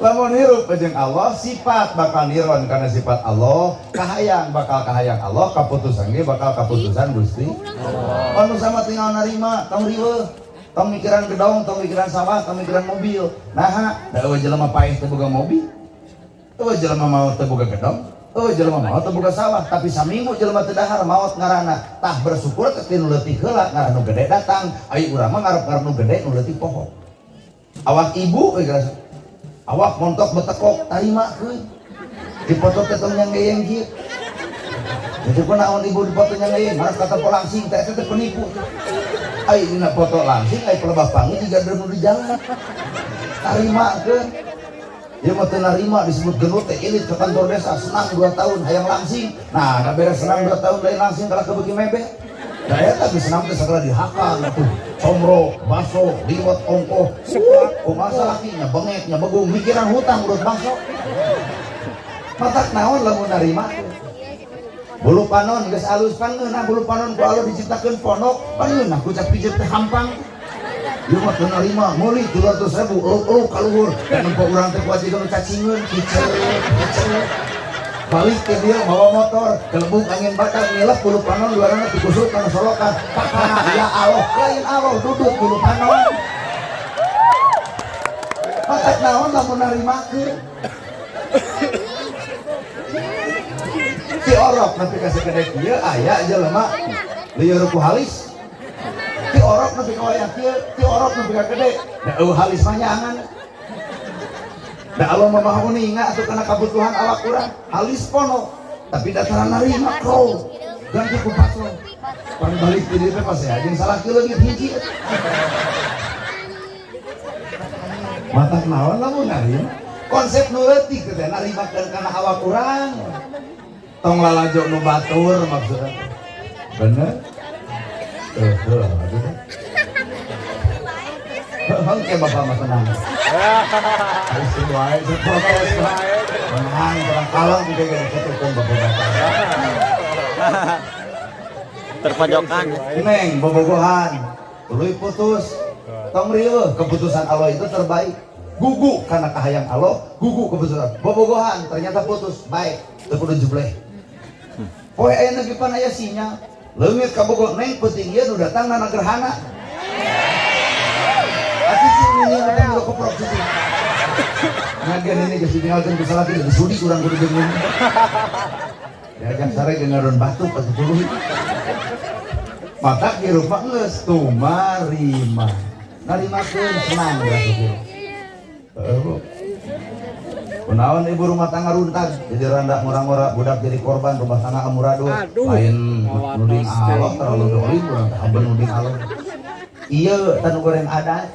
Lamun hirup jeung Allah, sifat bakal niron karena sifat Allah, kahayang bakal kahayang Allah, kaputusan ge bakal kaputusan Gusti Allah. Manusia mah tinggal narima, tong riweuh, tong mikiran gedong, tong mikiran sawah, tong mikiran mobil. Naha? Da eueuh jelema paeh teu boga mobil, eueuh jelema maot teu boga gedong, eueuh jelema maot teu boga sawah, tapi saminggu jelema teu dahar maot ngaranna. Tah, bersyukur teh nu leutik heula, ngaran nu gede datang. Ai urang mah ngarep-ngarep nu gede, nu leutik poho. Awak ibu we gerasa. Awak montok betekok, tarimakeun. Dipoto teh tong yang geyeng kieu. Itu pun naon ibu dipoto yang geyeng, harus kata langsing teh, eta teh penipu. Ai dina foto langsing, ai pelebah pangi jiga nu di jalan. Tarimakeun. Dia mah teu narima disebut gendut teh, ilit ke kantor desa, senang 2 tahun hayang langsing. Nah, da beres senang 2 tahun lain langsing kalah kebeuki mebek. Da eta geus senang teh sagala dihakan tuh. Comro, baso, liwet ongkoh. Kumaha salaki nya bengek nya begung mikiran hutang urut baso. Matak naon lamun narima? Bulu panon geus alus, pangeunah bulu panon ku Allah diciptakeun ponok, pangeunah ku cap pijet teh hampang. Ieu mah teu narima, meuli 300.000, eluk-eluk ka luhur. Dan nempo urang teh kuat jiga nu cacingeun, kiceu, kiceu. Balik ke dia bawa motor, kelebung angin batak ngilep bulu panon luarana dikusut kana solokan. Kakak, ya Allah, lain Allah duduk bulu panon. Matak naon lamun narimakeun? Ti orok nepi ka sagede kieu aya jelema lieur ku halis. Ti orok nepi ka wayah kieu, ti orok nepi ka gede, da eueuh halis mah nyangan. Da Allah mah maha uninga atuh kana kabutuhan awak urang, halis pono, tapi dataran narima kro. Ganti ku patro. Pan balik di dieu teh pas ya jeung salah kieu leungit hiji. Matak naon lamun narima? Konsep nu leutik teh narimakeun kana awak urang. Tong lalajo nu batur maksudna. Bener? Tuh, tuh, atuh teh. Oke, bapak mah tenang. Ayo wae, protes. Tenang, tenang, kalem kayak gini kitu bapak-bapak. Terpojokan. Neng, bobogohan. Tuluy putus. Tong riweuh, keputusan Allah itu terbaik. Gugu karena kahayang Allah, gugu keputusan. Bobogohan ternyata putus, baik. Teu kudu jebleh. Poe aya nepi pan aya sinyal. Leungit kabogoh neng penting ieu nu datang na gerhana. Cicing ini udah milu koprok cicing. Ngagian ini geus ditinggalkeun ku salaki geus sudi urang kudu jeung ini. Diajak sare jeung ngadon batuk atuh tuluy. Matak hirup mah geus tumarima. Narimakeun senang geus hirup. Heeh, Bu. Kunaon ibu rumah tangga runtag jadi randa ngora-ngora, budak jadi korban, rumah tangga amuradul. Lain nuding Allah terlalu dolim urang teh, haben nuding Allah. Iya, tanu goreng adat.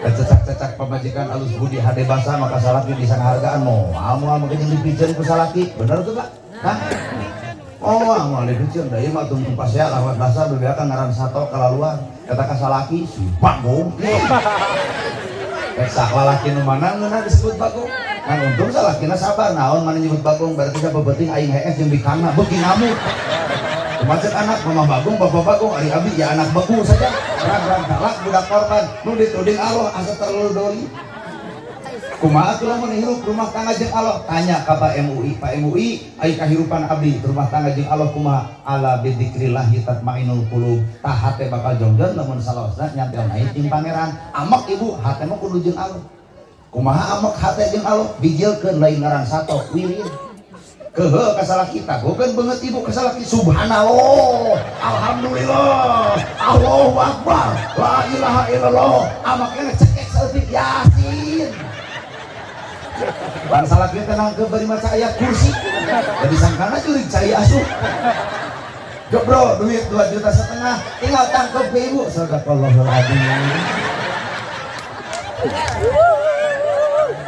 Cecak-cecak pamajikan alus budi hade basa maka salaki bisa ngahargaan, moal moal mungkin yang dipiceun ku salaki. Bener tuh, Pak? Hah? Oh, moal dipiceun da ieu mah tungtung pasea lawat basa bebeakan ngaran sato kalaluan. Eta ka salaki si bagong. Rek lalaki nu mana ngeunah disebut bagong. Ngan untung salakina sabar, naon mana nyebut bagong berarti sapeuting aing hees jeung bikangna beuki ngamuk. Macet anak mama bagong, bapak bagong, ari abi ya anak beku saja. Rag-rag galak budak korban, nu dituding Allah asa terlalu doli. Kumaha atuh lamun hirup rumah tangga jeung Allah? Tanya ka Pak MUI. Pak MUI, ai kahirupan abdi rumah tangga jeung Allah kumaha? Ala bidzikrillah tatmainul qulub. Tah hate bakal jongjon lamun salawasna nyampel naik jeung pangeran. Amek ibu, hate mah kudu jeung Allah. Kumaha amek hate jeung Allah? Bijilkeun lain ngaran sato, wirid. Kehe ka salaki kita, bukan banget ibu ka salaki. Subhanallah, alhamdulillah, Allahu akbar, la ilaha illallah. Amaknya cekek saeutik Yasin. Bang salaki tenang ke bari maca ayat kursi. Jadi sangkana jurig cai asup. Bro, duit 2,5 juta, tinggal tangkep ke ibu. Sadaqallahul adzim.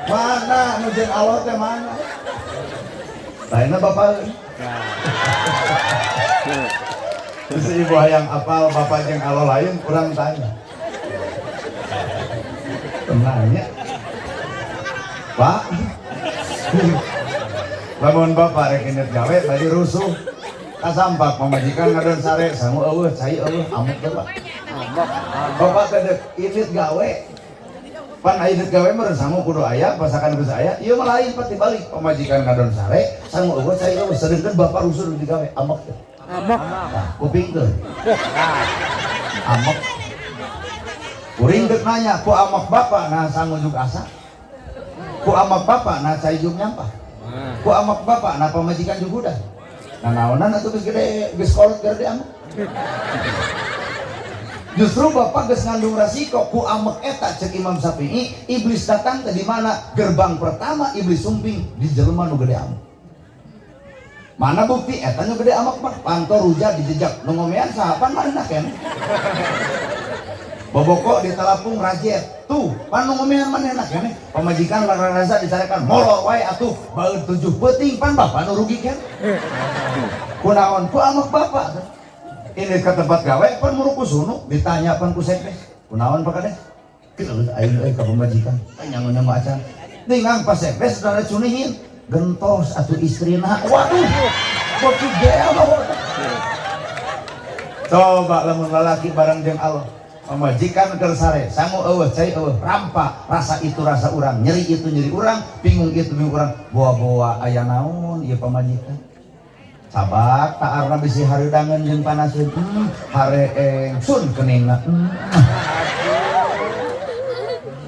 Mana nu jeung Allah teh mana? Lainnya bapak. Terus ibu hayang apal bapak jeung Allah lain, kurang tanya. Tenangnya. Pak, lamun bapak rek indit gawe tadi rusuh. Kasampak pamajikan ngadon sare sangu eueuh cai eueuh amuk teh, Pak. Bapak teh dek indit gawe. Pan aya indit gawe meureun sangu kudu aya, pasakan geus aya. Ieu mah lain, Pak, dibalik pamajikan ngadon sare sangu eueuh cai eueuh sedengkeun bapak rusuh digawe amuk teh. Amok. Tah, kupingkeun. Amuk. Kuring dek nanya, ku amak bapak nah sangu juk asa? Ku amak bapak nah cai juk nyampah? Ku amak bapak nah pamajikan juk udah? Nah naonan atuh geus gede geus kolot gede amak. Justru bapak geus ngandung resiko ku amek eta. Cek Imam Syafi'i, iblis datang ke di mana? Gerbang pertama iblis sumping di jelema nu gede amek. Mana bukti eta nu gede amek mah panto ruja dijejak nu ngomean sahapan mana keneh. Boboko ditalapung rajet tuh pan nu ngomean manehna keneh. Pamajikan rasa dicarekan molor wae atuh baeud 7 peuting pan bapak nu rugi keneh. Kunaon ku amek bapak ini ke tempat gawe pan muruku sunu ditanya pan ku sekdes kunaon Pak Kades? Geus aing euy ka pamajikan nyangu-nyangu acan ningang pas sekdes udah cunihin gentos atuh istrina. Waduh, bocah gelo. Coba lamun lalaki bareng jeung Allah, pamajikan keur sare sangu eueuh cai eueuh, rampa rasa itu rasa urang, nyeri itu nyeri urang, bingung itu bingung urang, bawa-bawa aya naon ieu pamajikan. Sabak taarna bisi hareudangeun jeung panaseun, hareeng sun keningna.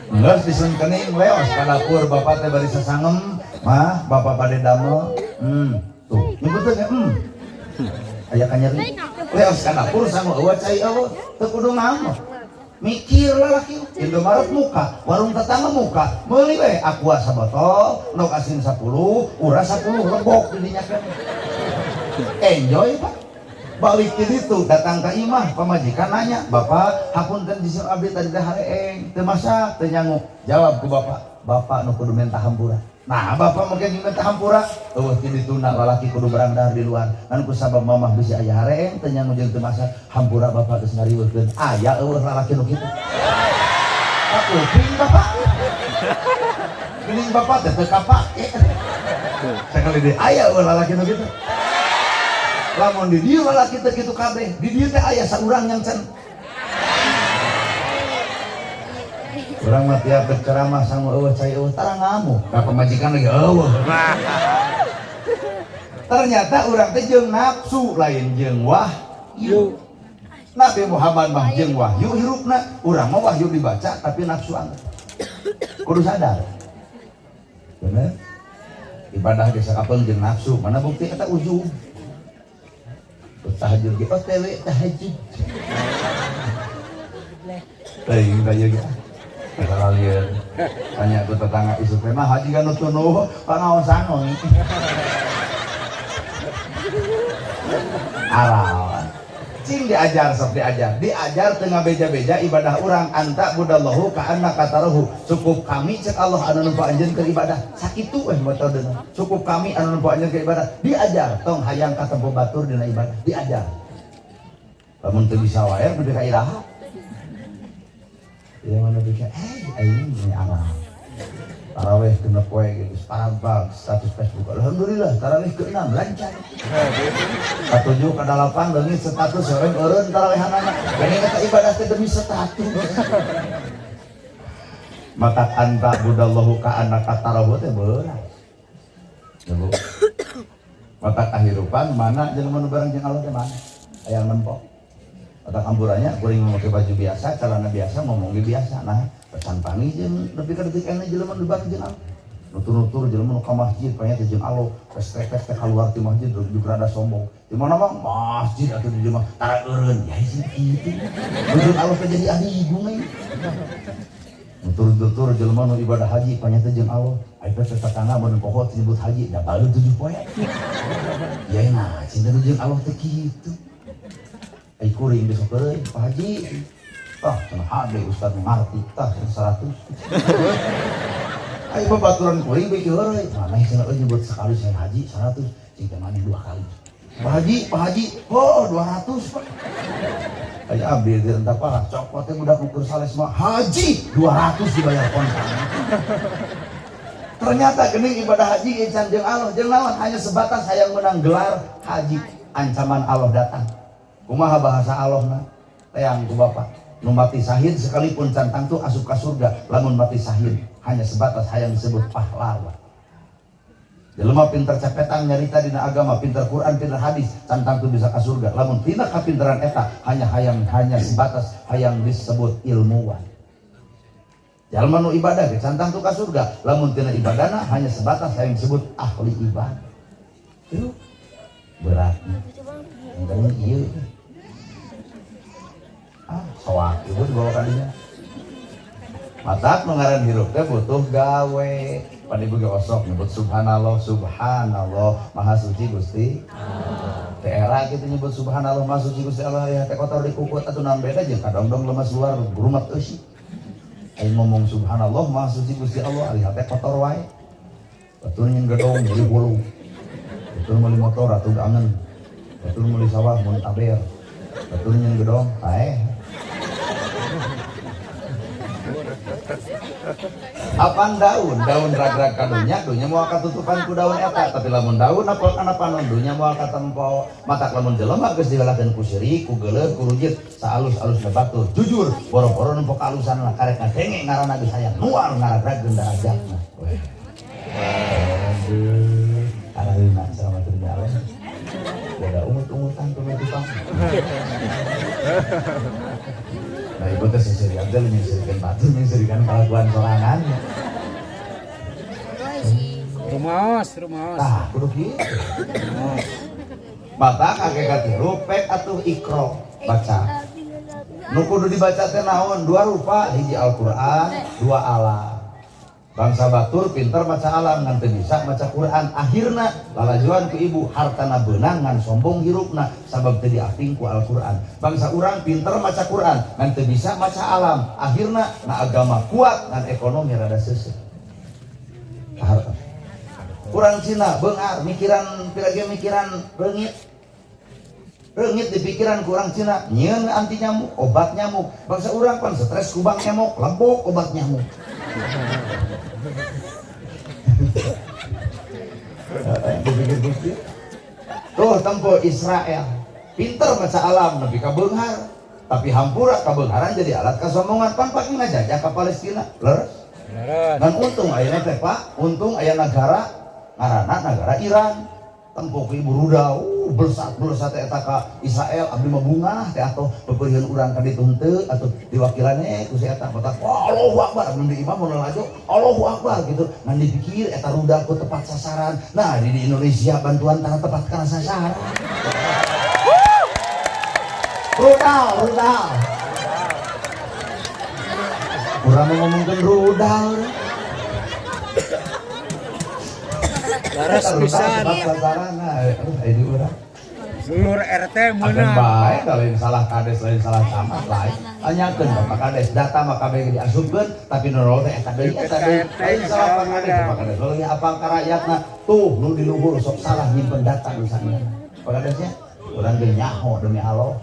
Geus disun kening leos ka dapur bapak teh bari sasangem, mah bapak bade damel. Tuh nyebutkeun ya, aya kanyeri. Leos ka dapur sangu eueuh cai eueuh, teu kudu ngamuk. Mikir lalaki, Indomaret muka, warung tetangga muka, meuli we aqua sabotol, endog asin 10, uras 10, lebok di dinya keneh. Enjoy, Pak. Balik ke ditu, datang ke imah, pamajikan nanya, "Bapak, hapunten di abdi tadi teh hareeng, teu masak, teu nyangu." Jawab ku bapak, "Bapak nu kudu minta hampura." Nah, bapak mungkin minta hampura, eueuh ti dituna lalaki kudu barang di luar. Ngan ku sabab mamah bisi aya hareeng, teu nyangu jeung teu masak, hampura bapak geus ngariweuhkeun. Aya eueuh lalaki nu kitu? Pak kuping bapak. Geuning bapak teh teu kapake. Sakali deui aya eueuh lalaki nu kitu? Lamun di dieu lalaki teh kitu kabeh, di dieu teh aya saurang yang can. Urang mah tiap berceramah sangu eueuh cai eueuh tara ngamuk. Da pamajikan lagi eueuh. Ternyata urang teh jeung nafsu lain jeung wahyu. Nabi Muhammad mah jeung wahyu hirupna, urang mah wahyu dibaca tapi nafsu angger. Kudu sadar. Bener? Ibadah ge sakapeung jeung nafsu, mana bukti eta ujung. Tahajud ge OTW tahajud. Teuing teh ge. Kalalieun. Tanya ku tetangga isuk teh mah haji kan nu tunuh pangaosan we. Aral. Cing diajar sok diajar. Diajar teu ngabeja-beja ibadah urang anta budallahu ka anna katarahu. Cukup kami cek Allah anu nempo anjeun keur ibadah. Sakitu weh metodena. Cukup kami anu nempo anjeun keur ibadah. Diajar tong hayang katempo batur dina ibadah. Diajar. Lamun teu bisa wae nepi ka iraha. Ieu mah nepi ka aing ini aral. Taraweh genep poe geus parabag status Facebook. Alhamdulillah taraweh ke-6 lancar. Ka-7 ka-8 leungit status eureun eureun tarawehanana. Ini kata ibadah teh demi status. Matak anta budallahu ka annaka tarahu teh berat. Ya, Bu. Matak kahirupan mana jelema nu bareng jeung Allah teh mana? Aya nempok. Matak amburannya kuring memakai baju biasa, celana biasa, ngomong ge biasa. Nah, pesan pangi jeung nepi ka detik ayeuna jelema nu bareng jeung Allah. Nutur-nutur jelema nu ka masjid panya teh jeung Allah, pes-pes teh keluar ti masjid juga rada sombong. Di mana mah masjid atuh di mah tara eureun. Ya sih kitu. Nutur Allah teh jadi adigung euy. Nutur-nutur jelema nu ibadah haji panya teh jeung Allah. Ai teh tetangga mun poho nyebut haji da baru 7 poe. Ya nah, cinta nu jeung Allah teh kitu. Ai kuring besok euy, Pak Haji. Tah cenah hade ustaz ngarti tah 100. Ayo babaturan kuring beuki heureuy. Maneh cenah euy nyebut sekali saya haji 100, cing teh maneh 2 kali. Pak Haji, oh 200 Pak. Ayo abdi di entah apa, cokot teh budak ukur sales mah haji 200 dibayar kontan. Ternyata geuning ibadah haji encan jeung Allah, jeung naon hanya sebatas hayang menang gelar haji. Ancaman Allah datang. Kumaha bahasa Allahna? Teang ku bapak. Nu mati sahid sekalipun can tangtu asup ka surga, lamun mati sahid hanya sebatas hayang disebut pahlawan. Jelema pinter cepetan nyarita dina agama, pinter Quran, pinter hadis, can tangtu bisa ka surga. Lamun tina kapinteran eta hanya hayang hanya sebatas hayang disebut ilmuwan. Jalma nu ibadah ge can tangtu ka surga, lamun tina ibadahna hanya sebatas hayang disebut ahli ibadah. Itu beratnya. Engkau ieu. Ah, soak ibu dibawa kadinya. Matak nu ngaran hirup teh butuh gawe. Pan ibu ge osok nyebut subhanallah, subhanallah, maha suci Gusti. Teh era kitu nyebut subhanallah, maha suci Gusti Allah, ya teh kotor di kukut atuh naon beda jeung kadongdong lemas luar rumat eusi. Aing ngomong subhanallah, maha suci Gusti Allah, ari hate kotor wae. Batur nyen gedong meuli hulu. Batur meuli motor atuh angen. Batur meuli sawah mun taber. Batur nyen gedong paeh. Apan daun, daun rag-rag ka dunya, dunya moal katutupan ku daun eta, tapi lamun daun napol kana panon, dunya moal katempo. Matak lamun jelema geus diwelakeun ku sirik, ku geuleuh, ku rujit, saalus-alusna batur. Jujur, boro-boro nempo kaalusan lah karek ngadenge ngaranna geus hayang nual ngaragragkeun darajatna. Weh. Aduh, araheuna sama teu Allah. Beda ungut-ungutan penutupan. Nah, ibu teh seserian teh nyeserikan batu, nyeserikan kelakuan sorangan. Rumaos, rumaos. Tah, kudu kieu. Mata kakek katilu pek atuh ikro baca. Nu kudu dibaca teh naon? Dua rupa, hiji Al-Qur'an, dua alam. Bangsa batur pinter maca alam ngan teu bisa maca Quran. Akhirna lalajuan ku ibu hartana beunang ngan sombong hirupna sabab teu diaping ku Al-Qur'an. Bangsa urang pinter maca Quran ngan teu bisa maca alam. Akhirna na agama kuat ngan ekonomi rada seuseuh. Harta. Urang Cina beungar mikiran pirage mikiran reungit. Reungit di pikiran ku urang Cina nyieun anti nyamuk, obat nyamuk. Bangsa urang pan stres ku bang nyamuk, lembok obat nyamuk. Dipikir Gusti. Tuh tempo Israel pinter maca alam nepi ka beunghar, tapi hampura kabeungharan jadi alat kasombongan. Pan pake ngajajah ka Palestina, leres. Leres. Ngan untung ayeuna teh Pak, untung aya nagara ngaranna nagara Iran. Tempo ku ibu rudal, belesat-belesat teh eta ka Israel, abdi mah bungah teh atuh pepeureun urang ka ditu henteu atuh diwakilane ku si eta botak. Wah, Allahu Akbar, abdi di imam mun lalajo, Allahu Akbar gitu. Ngan dipikir eta rudal ku tepat sasaran. Nah, di Indonesia bantuan tanah tepat kana sasaran. Rudal, rudal. Urang mau ngomongkeun rudal. Laras pisan. Seluruh RT Akan meunang. baik lain salah kades lain salah camat lain. Tanyakeun Bapak Kades data mah kabeh diasupkeun tapi nu nol teh eta deui eta deui. Lain salah Pak Kades, Pak Kades leuwih apal ka rakyatna. Tuh nu di luhur sok salah nyimpen data misalnya. Pak Kadesnya urang ge nyaho demi Allah.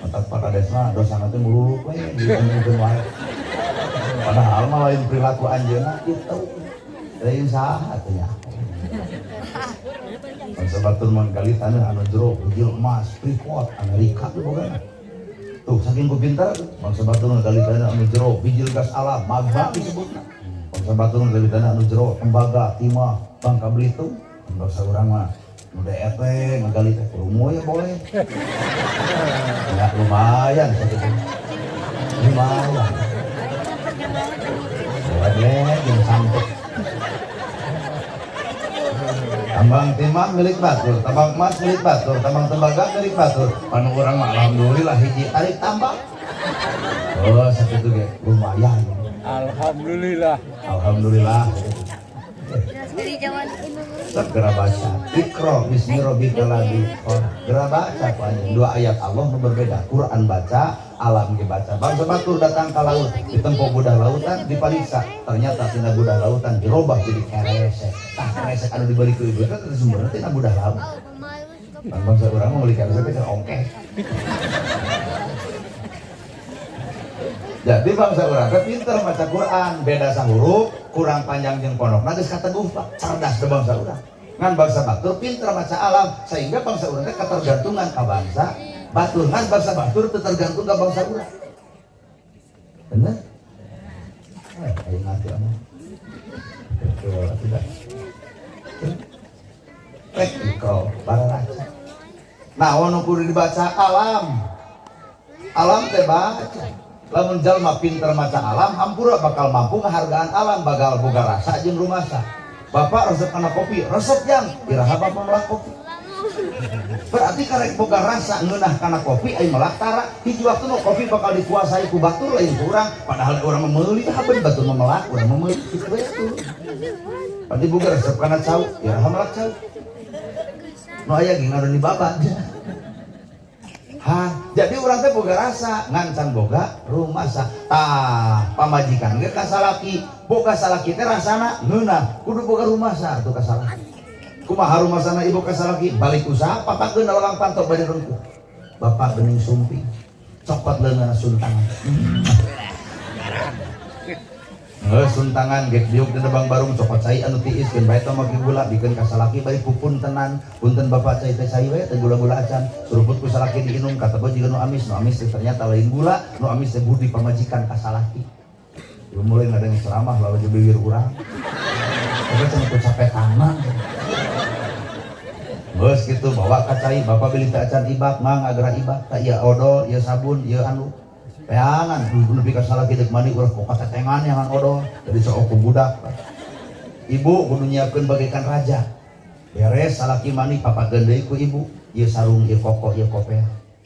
Mantap Pak Kades mah dosana teh mululuk we dinyimpen wae. Padahal mah lain perilaku anjeunna kitu. Lain saha teh nyaho. Bangsa batur manggali tanah anu jero hijau emas Freeport Amerika tuh bukan. Tuh saking ku pintar bangsa batur ngagali tanah anu jero, bijil gas alam, magma disebutna. Bangsa batur ngagali tanah anu jero, tembaga, timah, Bangka Belitung. Bangsa urang mah nu DET ngagali teh kurumu ya boleh. Ya lumayan sakitu. Lumayan. Boleh jeung santet. Tambang timah milik batur, tambang emas milik batur, tambang tembaga milik batur. Panu urang mah alhamdulillah hiji tarik tambang. Oh, sakitu ge lumayan. Alhamdulillah. Alhamdulillah. Dari zaman Segera baca. Iqra bismi rabbikal ladzi khalaq. Segera baca ku anjeun. Dua ayat Allah nu berbeda. Quran baca, alam ge baca. Bangsa batur datang ke laut, ditempo budah lautan, dipariksa. Ternyata tina budah lautan dirobah jadi keresek. Tah keresek anu dibeli ku ibu itu sumberna tina budah laut. Pan bangsa urang mah meuli keresek teh ongkeh. Jadi bangsa urang teh pinter maca Quran, beda sahuruf, kurang panjang jeung pondokna geus kateguh Pak. Cerdas teh bangsa urang. Ngan bangsa batur pinter maca alam sehingga bangsa urang teh ketergantungan ka bangsa batur, ngan bangsa batur teu tergantung ka bangsa urang. Bener? Ayo ngerti ama. Betul atau tidak? Rek ikro bararaca. Nah, nu kudu dibaca alam. Alam teh baca. Lamun jalma pinter maca alam, hampura bakal mampu ngahargaan alam, bakal boga rasa jeung rumasa. Bapak resep kana kopi, resep jang, iraha bapak melak kopi. Berarti karek boga rasa ngeunah kana kopi ai melak tara, hiji waktu nu kopi bakal dikuasai ku batur lain ku urang, padahal urang mah meuli haben batur mah melak, urang mah meuli kitu we atuh. Berarti boga resep kana cau, iraha melak cau. Nu aya ge ngadon di babat. Hah, jadi urang teh boga rasa, ngancan boga rumasa. Tah, pamajikan ge ka salaki, boga salaki teh rasana ngeunah, kudu boga rumasa atuh ka salaki. Kumaha rumasana ibu ka salaki, balik usaha papakeun lawang panto bade rengkuh. Bapak geuning sumping, cokot leungeunna suntangan. Heuh, suntangan gek diuk di Lebang Barung cokot cai anu tiis keun bae teh make gula bikeun ka salaki bari pupuntenan, punten bapak cai teh cai we teh gula-gula acan, suruput ku salaki diinum katebo jiga nu amis, nu amis teh ternyata lain gula, nu amis teh budi pamajikan ka salaki. Ieu mulai ngadeng ceramah lalu jeung bibir urang. Tapi cenah ku capek tangan. Geus kitu bawa ka cai, bapak beli teh acan ibak, mang agra ibak, tah ieu odol, ieu sabun, ieu anu. Peangan, nepi ka salaki deuk mandi ulah kok katetengan yang odol, jadi sok ku budak. Ibu kudu nyiapkeun bagaikan raja. Beres salaki mandi papakeun deui ku ibu, ieu sarung, ieu koko, ieu kopea.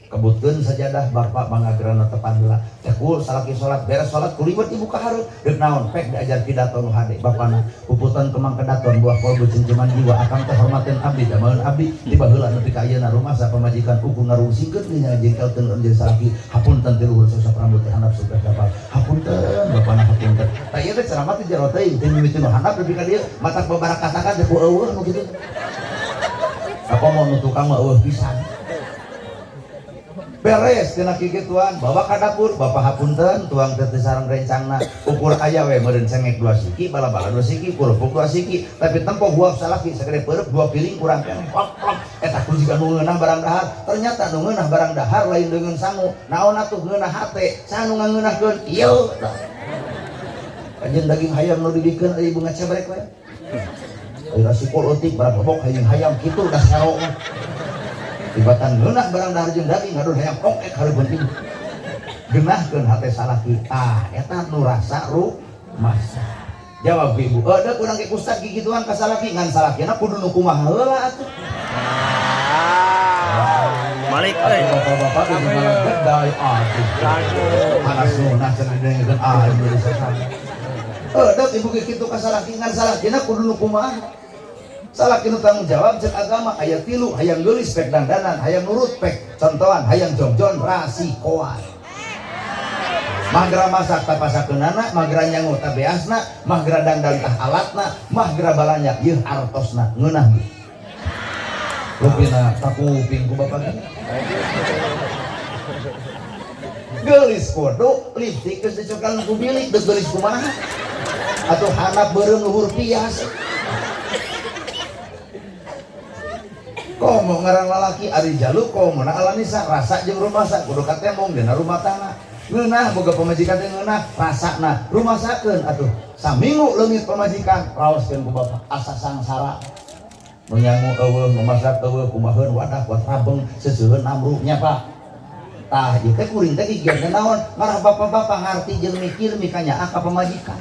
Kebutkeun sajadah bapak mangagrana tepan heula. Cekul salaki salat, beres salat kuliwet ibu ka hareup. Deuk naon pek diajar pidato nu hade bapana. Puputan kemang kedaton buah kolbu cengceman jiwa akang teh hormateun abdi damaeun abdi tiba heula nepi ka ayeuna rumasa pamajikan ukur ngarungsingkeun nya jengkelkeun urang jadi salaki. Hapunten ti luhur sosok rambut teh handap suka kapal. Hapunten bapana hapunten. Tah ieu teh ceramah teh jero teuing teh mimiti nu handap nepi ka dieu matak babarakatakan teh ku eueuh nu kitu. Apa mau nu tukang mah eueuh pisan. Beres tina kikituan bawa ka dapur bapak hapunten tuang teh teh sareng rencangna ukur aya we meureun cengek 2 siki bala-bala 2 siki kerupuk 2 siki tapi tempo huap salaki sagede peureub 2 piring kurang keneh plok plok eta ku jiga nu ngeunah barang dahar ternyata nu ngeunah barang dahar lain deungeun sangu naon atuh ngeunah hate saha nu ngangeunahkeun ieu tah anjeun daging hayam nu dibikeun euy ibu ngacebrek we euy rasiko leutik barang bobok hayang hayam kitu da sero mah. Tibatan ngeunah barang dahar jeung daging ngadon hayam ongek hareupeun ibu. Geunahkeun hate salaki. Ah, eta nu rasa rumasa. Jawab ibu, deuk urang ge ustad gigituan ka salaki ngan salakina kudu nu kumaha heula atuh. Balik euy. Bapak-bapak geus malah gedai atuh. Panas nunah cenah didengekeun ah jadi sasana. Deuk ibu ge kitu ka salaki ngan salakina kudu nu kumaha. Salaki nu tanggung jawab cek agama aya tilu hayang geulis pek dandanan hayang nurut pek contohan hayang jongjon rasikoan. Magra masak tah pasakeunana, magra nyangu tah beasna, magra dandan tah alatna, magra balanya yeuh artosna ngeunah ge. Rupina takuping ku bapak ge. Geulis kudu lipstik geus dicokan ku bilik deuk geulis kumaha? Atuh handap beureum luhur pias. Komo ngaran lalaki ari jalu komo na alanisa rasa jeung rumasa kudu katembong dina rumah tangga. Ngeunah boga pamajikan teh ngeunah rasana rumasakeun atuh. Saminggu leungit pamajikan raoskeun ku bapak asa sangsara. Nu nyangu eueuh nu masak eueuh kumaheun wadah kuat rabeng seseuheun namru nya Pak. Tah ieu teh kuring teh gigian teh naon ngarah bapak-bapak ngarti jeung mikir mikanyaah ka pamajikan.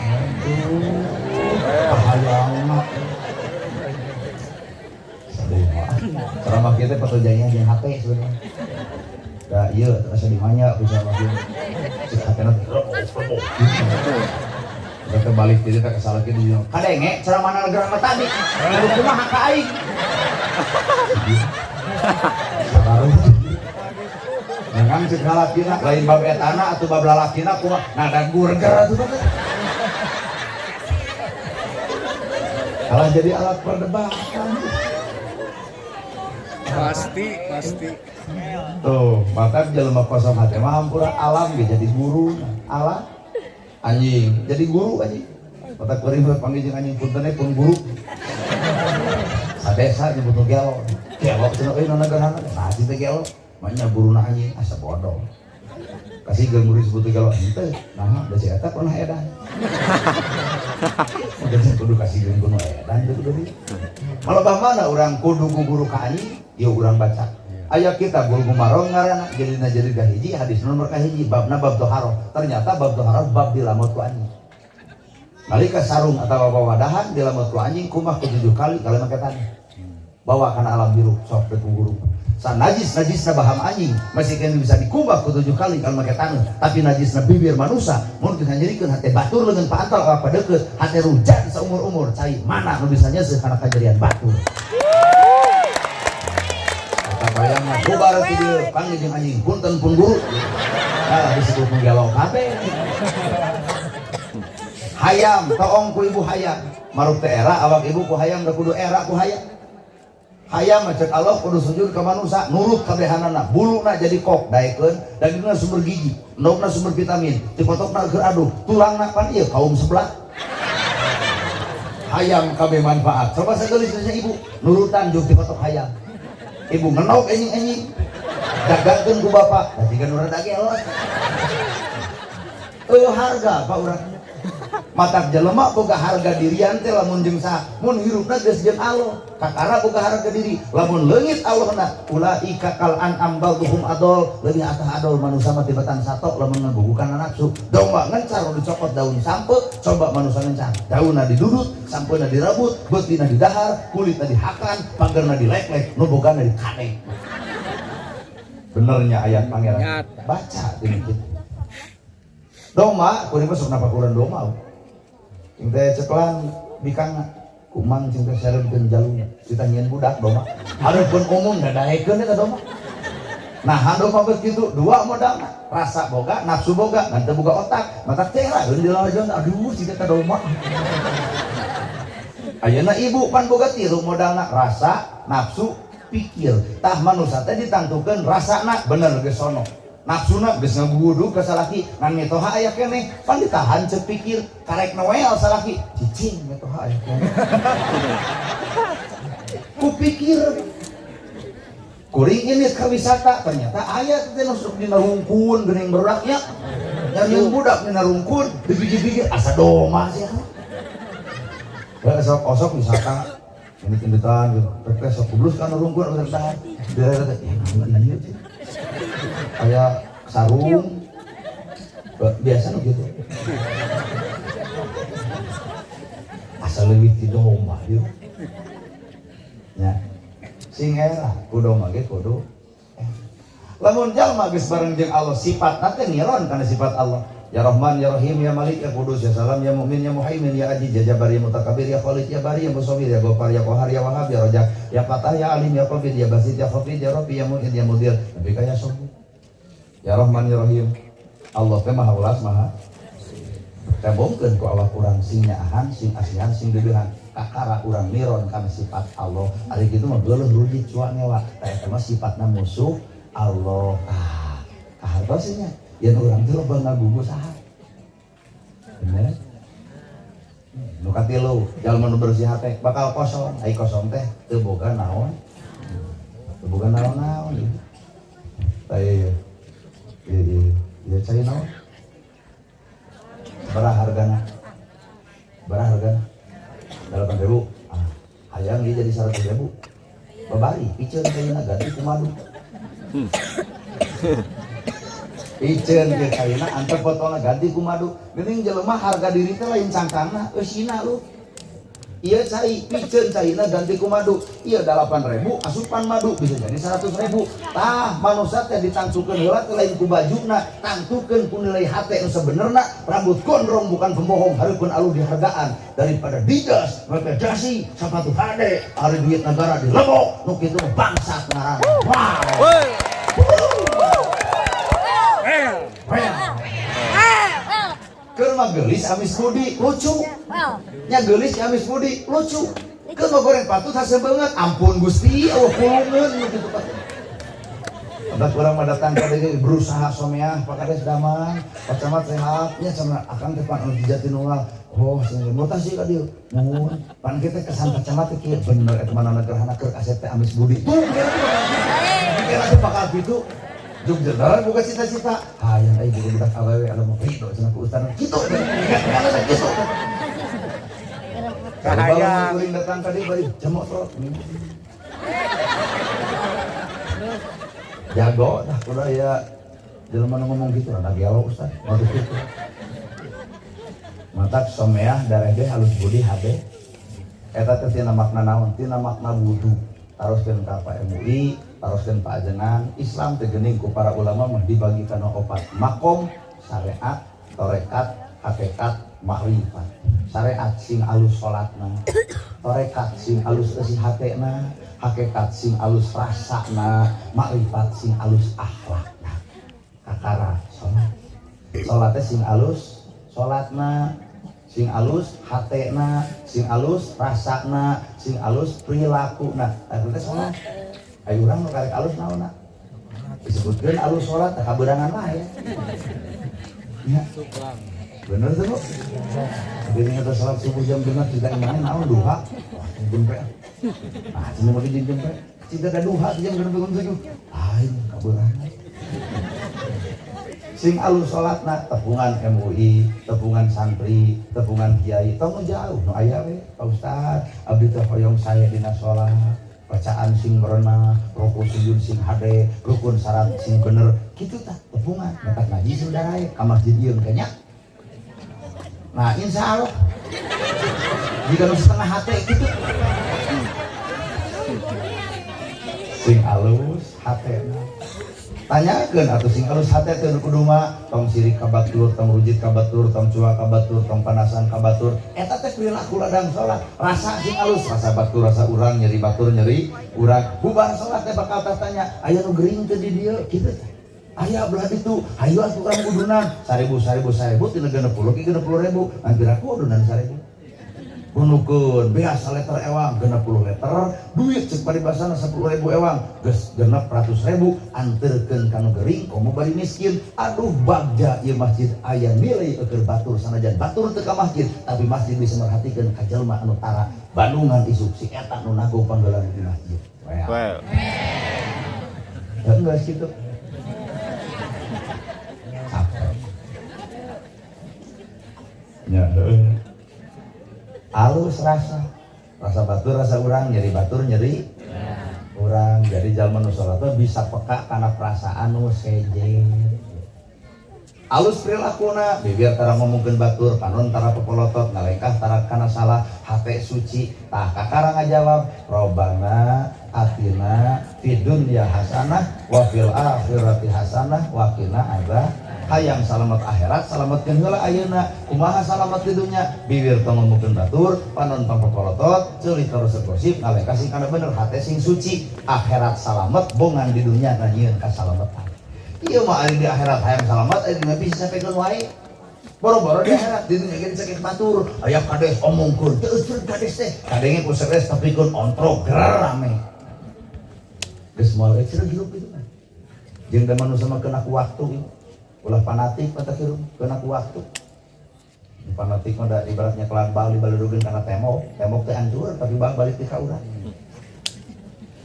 Aduh, kahayangna. Ceramah kita patojanya jeung hate sebenarnya. Da ieu rasa dimanya ku ceramah kieu. Cek hatena rebo. Kita balik jadi tak salah kieu di kadenge ceramah negara tadi. Kudu kumaha ka aing. Sabaru. Ngan cek lalakina lain bab etana atuh bab lalakina kumaha nada gurger atuh teh. Kalah jadi alat perdebatan. Pasti, pasti. Tuh, maka jelema kosong hati mah hampura alam ge jadi guru. Alam anjing jadi guru anjing. Mata kuring mah panggil jeung anjing punten pun guru. Sadesa nyebut nu gelo. Gelo cenah euy nona gerhana. Nah, teh gelo. Manya guruna anjing asa bodoh. Kasih geus murid sebut gelo henteu. Nah, da si eta pernah edan. Mungkin kudu kasih geus kudu edan teu kudu. Malebah mana urang kudu guru ka anjing? Ieu urang baca. Aya kitab Bulughul Maram ngaranna jadina jadi kahiji hadis nomor kahiji babna bab toharoh. Ternyata bab toharoh bab dilamot ku anjing. Nalika sarung atawa wawadahan dilamot ku anjing kumah ku 7 kali kali make tanah. Bawa kana alam hirup sok teu guru. Sa najis najisna baham anjing masih kena bisa dikumbah ku 7 kali kalau make tanah. Tapi najisna bibir manusia mun geus nyerikeun hate batur leungeun paantal apa deukeut hate rujan saumur-umur cai mana nu bisa nyeuseuh kana kajadian batur. Bayang mah bubar ti dieu panggil jeung anjing punten pun guru. Nah disebut menggelo kabeh. Hayam toong ku ibu hayam. Maruk teh era awak ibu ku hayam da kudu era ku hayam. Hayam mah cek Allah kudu sujud ka manusa nurut kabehanana buluna jadi kok daekeun dagingna sumber gigi, endogna sumber vitamin, dipotokna keur aduh, tulangna pan ieu kaum sebelah. Hayam kabeh manfaat. Coba sageulis ibu nurutan jeung dipotok hayam. Ibu ngenok enjing-enjing dagangkeun ku bapak da jiga nu rada gelo. Eueuh harga pak urang matak jelema boga harga dirian teh lamun jeung saha mun hirupna geus jeung Allah kakara boga harga diri lamun leungit Allahna ulaika kal an'am ba'dhum adol leuwih atah adol manusa mah tibatan sato lamun ngagugukan nafsu domba ngencar nu dicokot daun sampe coba manusa ngencar daunna didudut sampeuna direbut beutina didahar kulitna dihakan pagerna dileklek nu bogana dikadek. Benernya ayat pangeran baca demikian. Doma, kuring mah sok napakuran doma. Cing teh ceklan bikangna kumang cing teh sareupkeun jaluna ditanyieun budak doma. Hareupeun umum dadaekeun eta doma. Nah, doma geus kitu dua modalna, rasa boga, nafsu boga, ngan teu boga otak, mata teh lah di lalajon aduh cing teh doma. Ayeuna ibu pan boga tilu modalna, rasa, nafsu, pikir. Tah manusa teh ditangtukeun rasana bener geus sono. Nafsuna geus ngagugudug ka salaki ngan mitoha aya keneh pan ditahan ceuk pikir karek noel salaki cicing mitoha aya keneh ku pikir kuring ini ka wisata ternyata aya teh nu sok dina rungkun geuning barudak nya nyariin budak dina rungkun dipikir-pikir asa doma sih ya sok osok wisata ini tindutan gitu teh sok kublus kana rungkun anu tertahan ya ieu kayak sarung biasa nu gitu asal leuwih ti domba ieu nya sing era ku domba ge kudu lamun jalma geus bareng jeung Allah sifatna teh ngiron kana sifat Allah ya Rahman ya Rahim ya Malik ya Qudus ya Salam ya Mu'min ya Muhaimin ya Aziz ya Jabbar ya Mutakabbir ya Khaliq ya Bari ya Musawwir ya Ghaffar ya Qahar ya Wahhab ya Rajak ya Fatah ya Alim ya Qabid ya Basit ya Khafid ya Rafi ya Mu'in ya Mudir Nabi ka ya Sobir ya Rahman ya Rahim. Allah teh maha welas maha tembongkeun ku awak urang sing nyaahan sing asihan sing deudeuhan kakara urang miron kana sifat Allah ari kitu mah geuleuh rujit cua ngewa tah eta mah sifatna musuh Allah. Ah kahartos nya yen urang teh loba ngagugu saha bener Nu katilu, jalma nu bersih hate bakal kosong. Ai kosong teh teu boga naon. Teu boga naon-naon ieu. Tah ieu. Ieu ieu cai naon? Berapa hargana? Berapa hargana? 8.000. Ah, hayang ieu jadi 100.000. Babari piceun kayana ganti ku madu. Piceun ke kayana antep botolna ganti ku madu. Geuning jelema harga diri teh lain cangkangna, eusina lu. Ieu cai piceun caina ganti ku madu. Ieu 8.000 asupan madu bisa jadi 100.000. Tah manusia teh ditangtukeun heula teh lain ku bajuna, tangtukeun ku nilai hate nu sebenerna. Rambut gondrong bukan pembohong, hareupeun alus dihargaan daripada didas, make dasi, sepatu hade, ari duit negara dilebok, nu kitu mah bangsat ngaranna. Wow. Woi. Well. Keur mah geulis amis budi lucu. Nya geulis amis budi lucu. Keur mah goreng patut hase beungeut, ampun Gusti, eueuh pulungeun nu kitu patut. Ada kurang mah datang ka dieu berusaha someah, Pak Kades damang, Pak Camat sehat, nya cenah akang teh pan anu di Jatinunggal. Oh, cenah mutasi ka dieu. Nuhun. Pan kieu teh kesan Pak Camat teh kieu bener eta mah gerhana keur kasep teh amis budi. Tuh, kira teh bakal kitu. Juk jenar buka cita-cita. Hayang euy boga budak awewe anu mah ridho cenah ku ustaz. Kitu. Kana teh kitu. Kahayang. Kuring datang ka dieu bari jemotrot. Jago dah kuda ya jelema nu ngomong gitu rada gelo ustaz. Waktu itu. Matak someah dareh deh halus budi hade. Eta teh tina makna naon? Tina makna wudu. Taroskeun ka Pak MUI, taroskeun Pak Ajengan. Islam teh geuning ku para ulama mah dibagi kana opat makom, syariat, tarekat, hakikat, makrifat. Syariat sing alus salatna, tarekat sing alus eusi hatena, hakikat sing alus rasana, makrifat sing alus akhlakna. Kakara salat. Salatnya sing alus salatna, sing alus hatena, sing alus rasana, sing alus perilakuna. Eta teh salat. Ayo urang nu karek alus naonna? Disebutkeun alus salat teh kaberangan wae. Ya. Bener tuh, Bu? Jadi ingat salat subuh jam 6 tidak imane naon duha. Wah, jempe. Ah, cenah mah jeung jempe. Cinta da duha jam 6 tujuh. Aing kaberangan. Sing alus salatna tepungan MUI, tepungan santri, tepungan kiai, tong jauh nu aya we, Pak Ustad, abdi teh hoyong sae dina salat, bacaan sing merenah, rukun sujud sing hade, rukun syarat sing bener, kitu tah tepungan, matak ngaji sing darae ka masjid ieu kayaknya. Nah, insya Allah jika nu setengah hate gitu. Sing alus hatena. Tanyakeun atuh sing alus hate teh nu kudu mah tong sirik ka batur, tong rujit ka batur, tong cuak ka batur, tong panasan ka batur. Eta teh perilaku ladang salat. Rasa sing alus, rasa batur, rasa urang, nyeri batur, nyeri urang. Bubar salat teh bakal tanya, aya nu gering teh di dieu kitu teh. Aya belah ditu, hayu atuh urang udunan. 1000 1000 1000 tina 60 ki 60.000. Hampir aku udunan 1000. Bunukeun biasa liter ewang 60 liter duit cek paribasana 10.000 ewang geus 600.000 anterkeun ka nu gering komo bari miskin. Aduh bagja ieu masjid aya nilai eukeun batur sanajan batur teu ka masjid tapi masjid bisa merhatikeun ka jelema anu tara Bandungan isuk si eta nu nanggung panggelan di masjid. Well. Ya enggak kitu. Capek. Ya heueuh. Alus rasa, rasa batur rasa urang, nyeri batur nyeri urang. Jadi jalma nu salat teh bisa peka kana perasaan nu sejen. Alus perilakuna, bibir tara ngomongkeun batur, panon tara pepolotot, ngalengkah tara kana salah, hate suci. Tah kakara ngajawab, Robbana atina fid dunya hasanah wa fil akhirati hasanah wa qina adzab. Hayang salamet akhirat, salametkeun heula ayeuna. Kumaha salamet di dunya? Bibir tong ngomongkeun batur, panon tong pepolotot, ceuli terus gosip, ngalengkah sing kana bener, hate sing suci. Akhirat salamet, bongan di dunya nyieun kasalametan. Ieu mah ari di akhirat hayang salamet, ari di dunya bisa sapekeun wae. Boro-boro di akhirat di dunya ge sakit batur, aya kades omongkeun, teu euseun kades teh. Kadenge ku seres tepikeun ontrog gerer rame. Geus moal euseun hirup kitu mah. Jeung da manusia mah kena ku waktu ieu. Ulah fanatik mata hirup kena ku waktu. Fanatik mah da ibaratnya kelan bal dibaledogeun kana tembok, tembok teh hancur tapi bal balik ti ka urang.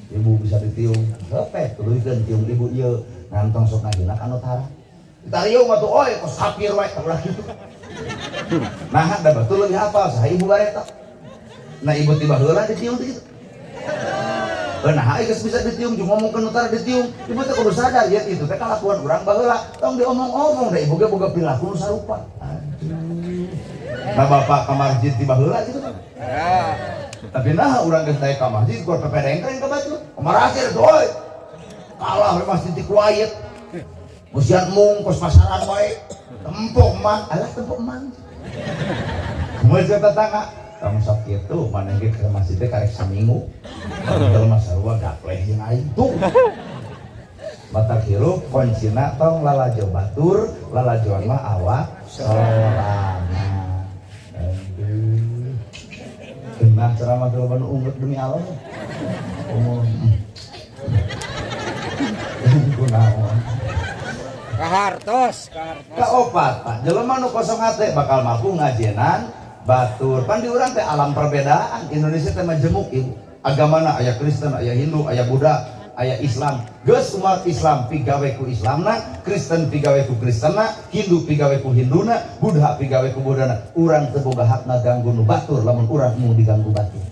Ibu bisa ditiung, hepeh tuluykeun tiung ibu ieu ngantong sok ngahina ka nu tara. Ditariung atuh oy kos kafir wae ulah kitu. Nah, da batur leuwih hafal saha ibu bareta. Nah, ibu tiba heula ditiung teh kitu. Nah, geus bisa ditiung jeung ngomongkeun nu tara ditiung. Ibu teh kudu sadar ya itu teh kalakuan urang baheula. Tong diomong-omong da ibu ge boga perilaku nu sarupa. Aduh. Nah, bapak ka masjid tiba heula gitu kan. Ya. Tapi nah urang geus naik ka masjid kuat pepedengkreng ka batur. Kamarasir oi. Kalah we masjid ti Kuwait. Musian mung kos pasaran wae. Tempok mang, alah tempok mang. Kumaha jeung tetangga? Kamu sok kitu maneh ge ke masjid teh karek saminggu. Teu mah sarua gapleh jeung aing tuh. Matak hirup kuncina tong lalajo batur, lalajoan mah awak sorangan. Aduh. Genah ceramah teh loba nu ungut demi Allah. Umum. Kunaon. Kahartos, kahartos. Kaopat, Pak. Jelema nu kosong hate bakal mampu ngajenan batur. Pan di urang teh alam perbedaan. Indonesia teh majemuk ibu. Agamana aya Kristen, aya Hindu, aya Buddha, aya Islam. Geus umat Islam pigawe ku Islamna, Kristen pigawe ku Kristenna, Hindu pigawe ku Hinduna, Buddha pigawe ku Buddhana. Urang teu boga hak ngaganggu nu batur lamun urang mau diganggu batur.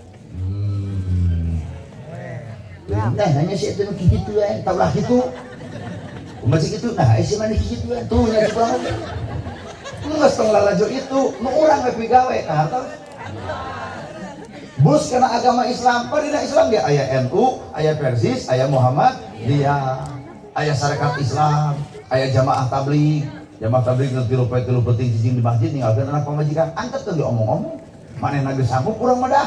Nah, hanya sih itu nu kitu we, tau lah kitu. Kumaha sih kitu? Nah, si maneh kitu we. Tuh nya urang. Geus tong lalajo itu, nu urang we pigawe ka hartos. Bus karena agama Islam, pada Islam dia aya NU, aya Persis, aya Muhammad, dia aya Sarekat Islam, aya jamaah tabligh, jamaah tabligh nu 3 poe 3 peuting cicing di masjid ninggalkeun anak pamajikan, antep teu diomong-omong. Manehna geus sanggup urang mah dah.